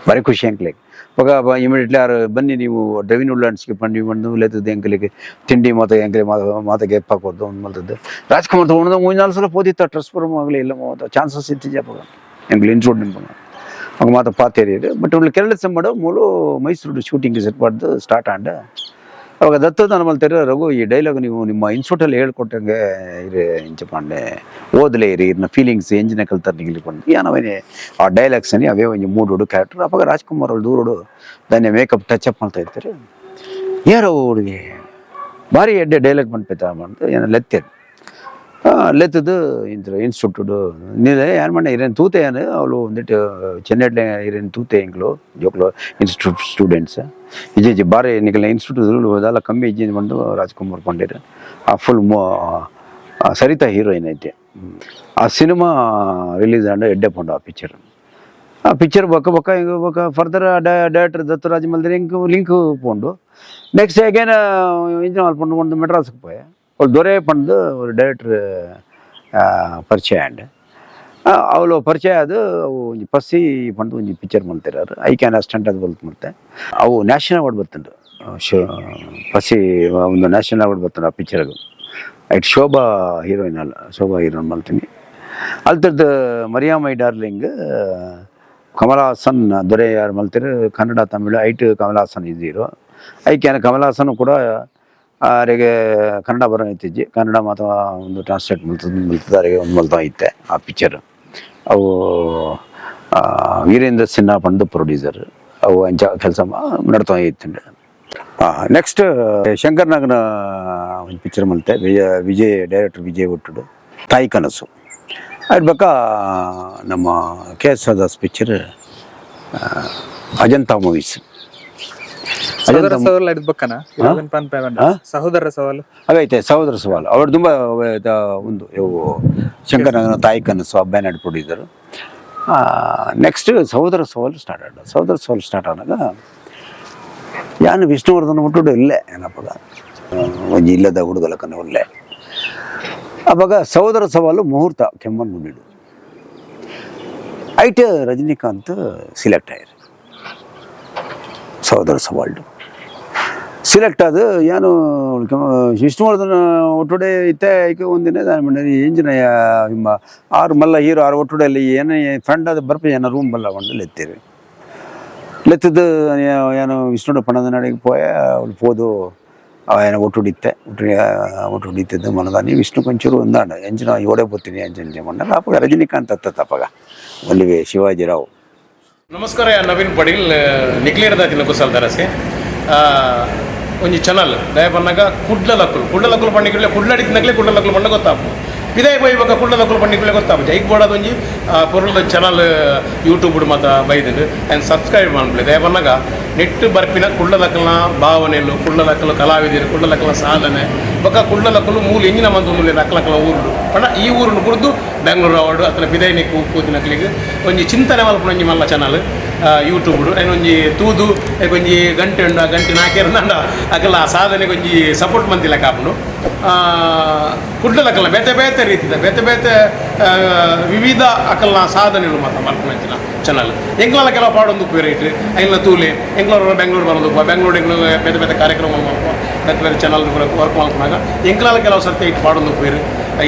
ಬಾರಿ ಖುಷಿ ಎಂಕ್ಲೆಗ್. ಅವಾಗ ಇಮಿಡಿಯೇಟ್ಲಿ ಆರು ಬನ್ನಿ ನೀವು ಡ್ರೈವಿಂಗ್ ಉಳ್ಳಾಡ್ಸ್ಗೆ ಬಂದು ಬಂದು ಲೇತದ್ದು ಎಂಕಲಿಗೆ ತಿಂಡಿ ಮಾತ ಎಂಕಲಿ ಮಾತ ಮಾತ ಗೆಪ್ಪ ಹಾಕೋದು ಒಂದು ಮಲ್ತದ್ದು. ರಾಜ್ಕುಮಾರ್ ತೊಗೊಂಡು ಮೂರು ನಾಲ್ಕು ಸಲ ಪೋದಿತ್ತ ಟ್ರಸ್ ಆಗಲಿ ಇಲ್ಲ ಚಾನ್ಸಸ್ ಇತ್ತಿಜ ಅವಾಗ ಎಂಕ್ಲು ಇನ್ಸ್ಟಿಟ್ಯೂಟ್ ನಿಂಪಗ ಅವಾಗ ಮಾತ ಪಾತೇರಿ. ಬಟ್ ಉಳ್ಳ ಕೇರಳ ಸಂಬಡ ಮೂಲು ಮೈಸೂರು ಶೂಟಿಂಗ್ ಸೆಟ್ ಮಾಡ್ದು ಸ್ಟಾರ್ಟ್ ಆಂಡ್. ಅವಾಗ ದತ್ತು ನಾನು ಮಲ್ತಾರೆ, ರಘು, ಈ ಡೈಲಾಗ್ ನೀವು ನಿಮ್ಮ ಇನ್ಸ್ಟಿಟ್ಯೂಟಲ್ಲಿ ಹೇಳ್ಕೊಟ್ಟಂಗೆ ಇರಿ ಇಂಚ ಪಾಂಡೆ ಓದ್ಲೇ ಇರಿ, ಇರ್ನ ಫೀಲಿಂಗ್ಸ್ ಎಂಜಿನ ಕಲ್ತಾರೆ ನಿಗಿಲಿ ಪಂಡು ಏನವೇ ಆ ಡೈಲಾಗ್ಸ್ అని ಅವೇ ಒಂಜಿ ಮೂಡುಡು ಕ್ಯಾರೆಕ್ಟರ್. ಅವಾಗ ರಾಜ್ಕುಮಾರ್ ಅವ್ರು ದೂರುಡು ದಾನ್ಯ makeup touch up ಮಾಡ್ತಾ ಇರ್ತಾರೆ. ಯಾರೋ ಹುಡುಗಿ ಭಾರಿ ಎಡ್ಡೆ ಡೈಲಾಗ್ ಪನ್ಪೆತ ಅಂತ ಏನೋ ಲೆತ್ತೇರು. ಲೆತ್ತದು ಇಂತ್ರ ಇನ್ಸ್ಟಿಟ್ಯೂಟ್ ನೀನು ಏನು ಮಾಡ ಇರೇನು ತೂತೆ ಏನು ಅವಳು ಒಂದಿಟ್ಟು ಚೆನ್ನೈಡ್ಲೆ ಇರೇನು ತೂತೆ ಎಂಕ್ಲು ಜೋಕ್ಲು ಇನ್ಸ್ಟಿಟ್ಯೂಟ್ ಸ್ಟೂಡೆಂಟ್ಸ್ ಇಜ್ಜಿ ಬಾರಿ ನಿಕಲ್ನ ಇನ್ಸ್ಟಿಟ್ಯೂಟ್ ಅದೆಲ್ಲ ಕಮ್ಮಿ ಇಜ್ಜಿ ಬಂದು ರಾಜ್ಕುಮಾರ್ ಪಂಡಿರ್. ಆ ಫುಲ್ ಸರಿತಾ ಹೀರೋಯಿನ್ ಐತೆ. ಆ ಸಿನಿಮಾ ರಿಲೀಸ್ ಆಂಡ ಎಡ್ಡೆ ಪಂಡು ಆ ಪಿಕ್ಚರ್. ಆ ಪಿಕ್ಚರ್ ಬೊಕ್ಕ ಬೊಕ್ಕ ಹಿಂಗ ಬೊಕ್ಕ ಫರ್ದರ್ ಡೈರೆಕ್ಟರ್ ದತ್ತರಾಜ್ ಮಲ್ದಿರ ಇಂಕ್ ಲಿಂಕ್ ಪೋಂಡು. ನೆಕ್ಸ್ಟ್ ಅಗೇನ್ ಇಂಜಿನ ಮಲ್ಪಂಡು ಒಂದು ಮೆಡ್ರಾಸ್ಗೆ ಪೋಯೆ. ಅವ್ಳು ದೊರೆ ಪಂಡು ஒரு ಡೈರೆಕ್ಟರ್ ಪರಿಚಯ ಆಂಡ್. ಅವಳು ಪರಿಚಯ ಅದು ಅವು ಒಂಜಿ ಪಸ್ಸಿ ಪಂಡು ಒಂಜಿ ಪಿಕ್ಚರ್ ಮಲ್ತಿರಾರು. I can assistant ಅದು ಬಲ್ತ್ ಮತ್ತೆ ಅವು ನ್ಯಾಷನಲ್ ಅವಾರ್ಡ್ ಬತ್ತುಂಡು. ಪಸಿ ಒಂದು ನ್ಯಾಷನಲ್ ಅವಾರ್ಡ್ ಬತ್ತುಂಡು ಆ ಪಿಕ್ಚರ್ಗೆ. ಐಟ್ ಶೋಭಾ ಹೀರೋಯಿನ್ ಅಲ್ಲ, ಶೋಭಾ ಹೀರೋಯಿನ್ ಮಲ್ತೀನಿ. ಅಲ್ತದ್ದು Maria my darling Kamal Haasan ದೊರೆ ಯಾರು ಮಲ್ತಿರು ಕನ್ನಡ ತಮಿಳು ಐಟ್ ಕಮಲ್ ಹಾಸನ್ ಇದ್ದೀರು. ಐಕ್ಯಾನ ಕಮಲ್ ಹಾಸನ್ ಕೂಡ ಅವರಿಗೆ ಕನ್ನಡ ಬರೋ ಇತ್ತಿಜ್ಜಿ. ಕನ್ನಡ ಮಾತ್ರ ಒಂದು ಟ್ರಾನ್ಸ್ಲೇಟ್ ಮಲ್ತದ ಮಲ್ತದ ಅವರಿಗೆ ಒಂದು ಮಲ್ತ ಇತ್ತೆ ಆ ಪಿಕ್ಚರ್. ಅವು ವೀರೇಂದ್ರ ಸಿನ್ಹಾ ಪಂಡು ಪ್ರೊಡ್ಯೂಸರ್. ಅವು ಅಂಚ ಕೆಲಸ ನಡ್ತಾ ಇತ್ತುಂಡು. ನೆಕ್ಸ್ಟ್ ಶಂಕರ್ ನಾಗನ ಒಂದು ಪಿಕ್ಚರ್ ಮಲ್ತೆ, ವಿಜಯ್ ವಿಜಯ್ ಡೈರೆಕ್ಟರ್ ವಿಜಯ್ ಒಟ್ಟುಡು ತಾಯಿ ಕನಸು. ಅದ್ ಬಕ್ಕ ನಮ್ಮ K S Das picture Ajanta movies. ಸಹೋದರ ಸವಾಲ್ ಹಿಡಿದ್ ಬಕ್ಕನ ಸಹೋದರ ಸವಾಲು? ಅವೈತೆ ಸಹೋದರ ಸವಾಲು. ಅವರು ತುಂಬ ಒಂದು ಇವು ಶಂಕರನಗರ ತಾಯಿ ಕನಸು ಬ್ಯಾನರ್ ಪ್ರೊಡ್ಯೂಸರು. ನೆಕ್ಸ್ಟ್ ಸಹೋದರ ಸವಾಲು ಸ್ಟಾರ್ಟ್ ಆದ. ಸಹೋದರ ಸವಾಲು ಸ್ಟಾರ್ಟ್ ಆದಾಗ ಯಾನು ವಿಷ್ಣುವರ್ಧನ ಹುಟ್ಟುಡು ಇಲ್ಲೇ ಏನಪ್ಪಗ ಒಂಜಿ ಇಲ್ಲದ ಹುಡುಗಲಕ್ಕನ ಒಳ್ಳೆ. ಅವಾಗ ಸಹೋದರ ಸವಾಲು ಮುಹೂರ್ತ ಕೆಮ್ಮನ್ ಮುಂಡಿಡು ಐಟ್ ರಜನಿಕಾಂತ್ ಸಿಲೆಕ್ಟ್ ಆಯ್ರು. ಸಹೋದರ ಸವಾಲು ಸಿಲೆಕ್ಟ್ ಅದು ಏನು ವಿಷ್ಣುವರ್ಧನ್ ಒಟ್ಟುಡೆ ಇತ್ತೆ ಐಕೆ ಒಂದಿನ ಎಂಜಿನ ನಿಮ್ಮ ಆರು ಮಲ್ಲ ಹೀರೋ ಆರು ಒಟ್ಟುಡೆಯಲ್ಲಿ ಏನೇ ಫ್ರೆಂಡ್ ಅದು ಬರ್ಪ ಏನ ರೂಮ್ ಬಲ್ಲ ಒಂದು ಲೆತ್ತೀರಿ. ಲೆತ್ತದ್ದು ಏನು ವಿಷ್ಣುಡ ಪಣದ ನಡೆಗೆ ಪೋಯ. ಅವಳು ಪೋದು ಏನೋ ಒಟ್ಟು ಒಟ್ಟು ಒಟ್ಟು ಹೊಡಿತಿದ್ದು ಮನದಾನಿ ವಿಷ್ಣು ಕೊಂಚೂರು ಒಂದಾಂಡ ಎಂಜಿನ ಓಡೆ ಪೋತೀನಿ ಅಂಚ ಮಂಡಲ. ಅಪ್ಪಗ ರಜನಿಕಾಂತ್ ಅತ್ತ ಅಪ್ಪಗ ಒಲ್ಲಿವೆ ಶಿವಾಜಿರಾವ್. ನಮಸ್ಕಾರ, ನವೀನ್ ಪಡೀಲ್ ನಿಕ್ಲೇರ್ದಾತಿನ ಕುಸಲ್ ದರಸೆ. ಒಂಜಿ ಚಾನಲ್ ದಯ ಪನ್ನಗ ಕುಡ್ಲ ಲಕ್ಕುಲು. ಕುಡ್ಲ ಲಕ್ಕುಲು ಪಂಡಿಕುಲೆ ಕುಡ್ಲಡಿತಿನಗಲೇ ಕುಡ್ಲ ಲಕ್ಕುಲು ಪಂಡ ಗೊತ್ತಾಪು. ಪಿದಾಯಿ ಪೋಯಿ ಬೊಕ್ಕ ಕುಡ್ಲ ಲಕ್ಕುಲು ಪಂಡಿಕುಲೆ ಗೊತ್ತಾಪು. ಜೈಕ್ ಬೋಡಾದ ಒಂಜಿ ಪೊರ್ಲುದ ಚಾನಲ್ ಯೂಟ್ಯೂಬ್ ಮಾತ ಬೈದುಂಡು. And subscribe ಮನ್ಪುಲೆ. ದಯ ಪನ್ನಗ ನೆಟ್ ಬರ್ಪಿನ ಕುಡ್ಲ ಲಕ್ಕಲ್ನ ಭಾವನೆಲು, ಕುಡ್ಲ ಲಕ್ಕಲು ಕಲಾವಿದರು, ಕುಡ್ಲ ಲಕ್ಕಲ್ನ ಸಾಧನೆ, ಬೊಕ್ಕ ಕುಡ್ಲ ಲಕ್ಕಲು ಮೂಲು ಎಂಜಿನ ಮಂತೊಂದುಲ್ಲೆರ್ ಅಕ್ಲಕ್ಕಲ ಊರುಡು ಪಂಡ ಈ ಊರುನು ಬುಡ್ದು ಬೆಂಗ್ಳೂರು ಅವಾರ್ಡು ಅತ್ತನ ಪಿದೈನಿಕ್ ಪೋತಿನಕ್ಲೆಗ್ ಒಂಜಿ ಚಿಂತನೆ ಮಲ್ಪುನ ಒಂಜಿ ಮಲ್ಲ ಚಾನಲ್ ಯೂಟ್ಯೂಬ್. ಐನ್ ಒಂಜಿ ತೂದು ಐಕ್ ಒಂಜಿ ಗಂಟೆ ಉಂಡು. ಆ ಗಂಟೆ ನಾಕೇರ್ನಾಂಡ ಅಕಲ ಆ ಸಾಧನೆಗೆ ಒಂಜಿ ಸಪೋರ್ಟ್ ಮಂತಿಲೆಕ ಆಪುಂಡು. ಕುಡ್ಲದಕಲ್ನ ಬೇತೆ ಬೇತೆ ರೀತಿದ ಬೇತೆ ಬೇತೆ ವಿವಿಧ ಅಕಲ್ನ ಸಾಧನೆಲು ಮಾತ ಮಲ್ಪುನಂಚಿನ ಚಾನಲ್. ಎಂಕ್ಲಲ ಕೆಲವು ಪಾಡೊಂದು ರೇಟ್ ಐನ್ಲ ತೂಲೆ. ಎಂಕ್ಲವರು ಬೆಂಗಳೂರು ಬರೋದು, ಬೆಂಗಳೂರು ಎಂಕ್ಲು ಬೇತೆ ಬೇತೆ ಕಾರ್ಯಕ್ರಮ ಮಲ್ಪುವ, ಬೇತೆ ಬೇತೆ ಚಾನಲ್ ವರ್ಕ್ ಮಲ್ಪುನಾಗ ಎಂಕ್ಲಲ ಕೆಲವು ಸರ್ತಿ ಐಟ್ ಪಾಡೊಂದು ಉಪ್ಪುವೆರ್.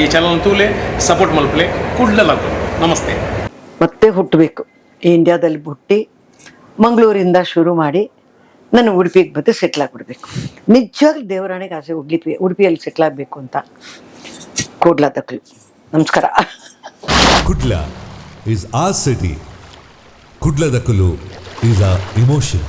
ಈ ಚಾನಲ್ ತೂಲೆ, ಸಪೋರ್ಟ್ ಮಲ್ಪಲೆ ಕುಡ್ಲಲಕು. ನಮಸ್ತೆ. ಮತ್ತೆ ಹುಟ್ಟಬೇಕು. ಈ ಇಂಡಿಯಾದಲ್ಲಿ ಹುಟ್ಟಿ ಮಂಗಳೂರಿಂದ ಶುರು ಮಾಡಿ ನಾನು ಉಡುಪಿಗೆ ಬಂದು ಸೆಟ್ಲ್ ಆಗಿಬಿಡ್ಬೇಕು. ನಿಜವಾಗ್ಲೂ ದೇವರಾಣೆಗೆ ಆಸೆ ಉಡುಪಿ ಉಡುಪಿಯಲ್ಲಿ ಸೆಟ್ಲ್ ಆಗಬೇಕು ಅಂತ. ಕೂಡ್ಲದಕ್ಲು ನಮಸ್ಕಾರ. Kudla is our city. Kudladakulu is our emotion.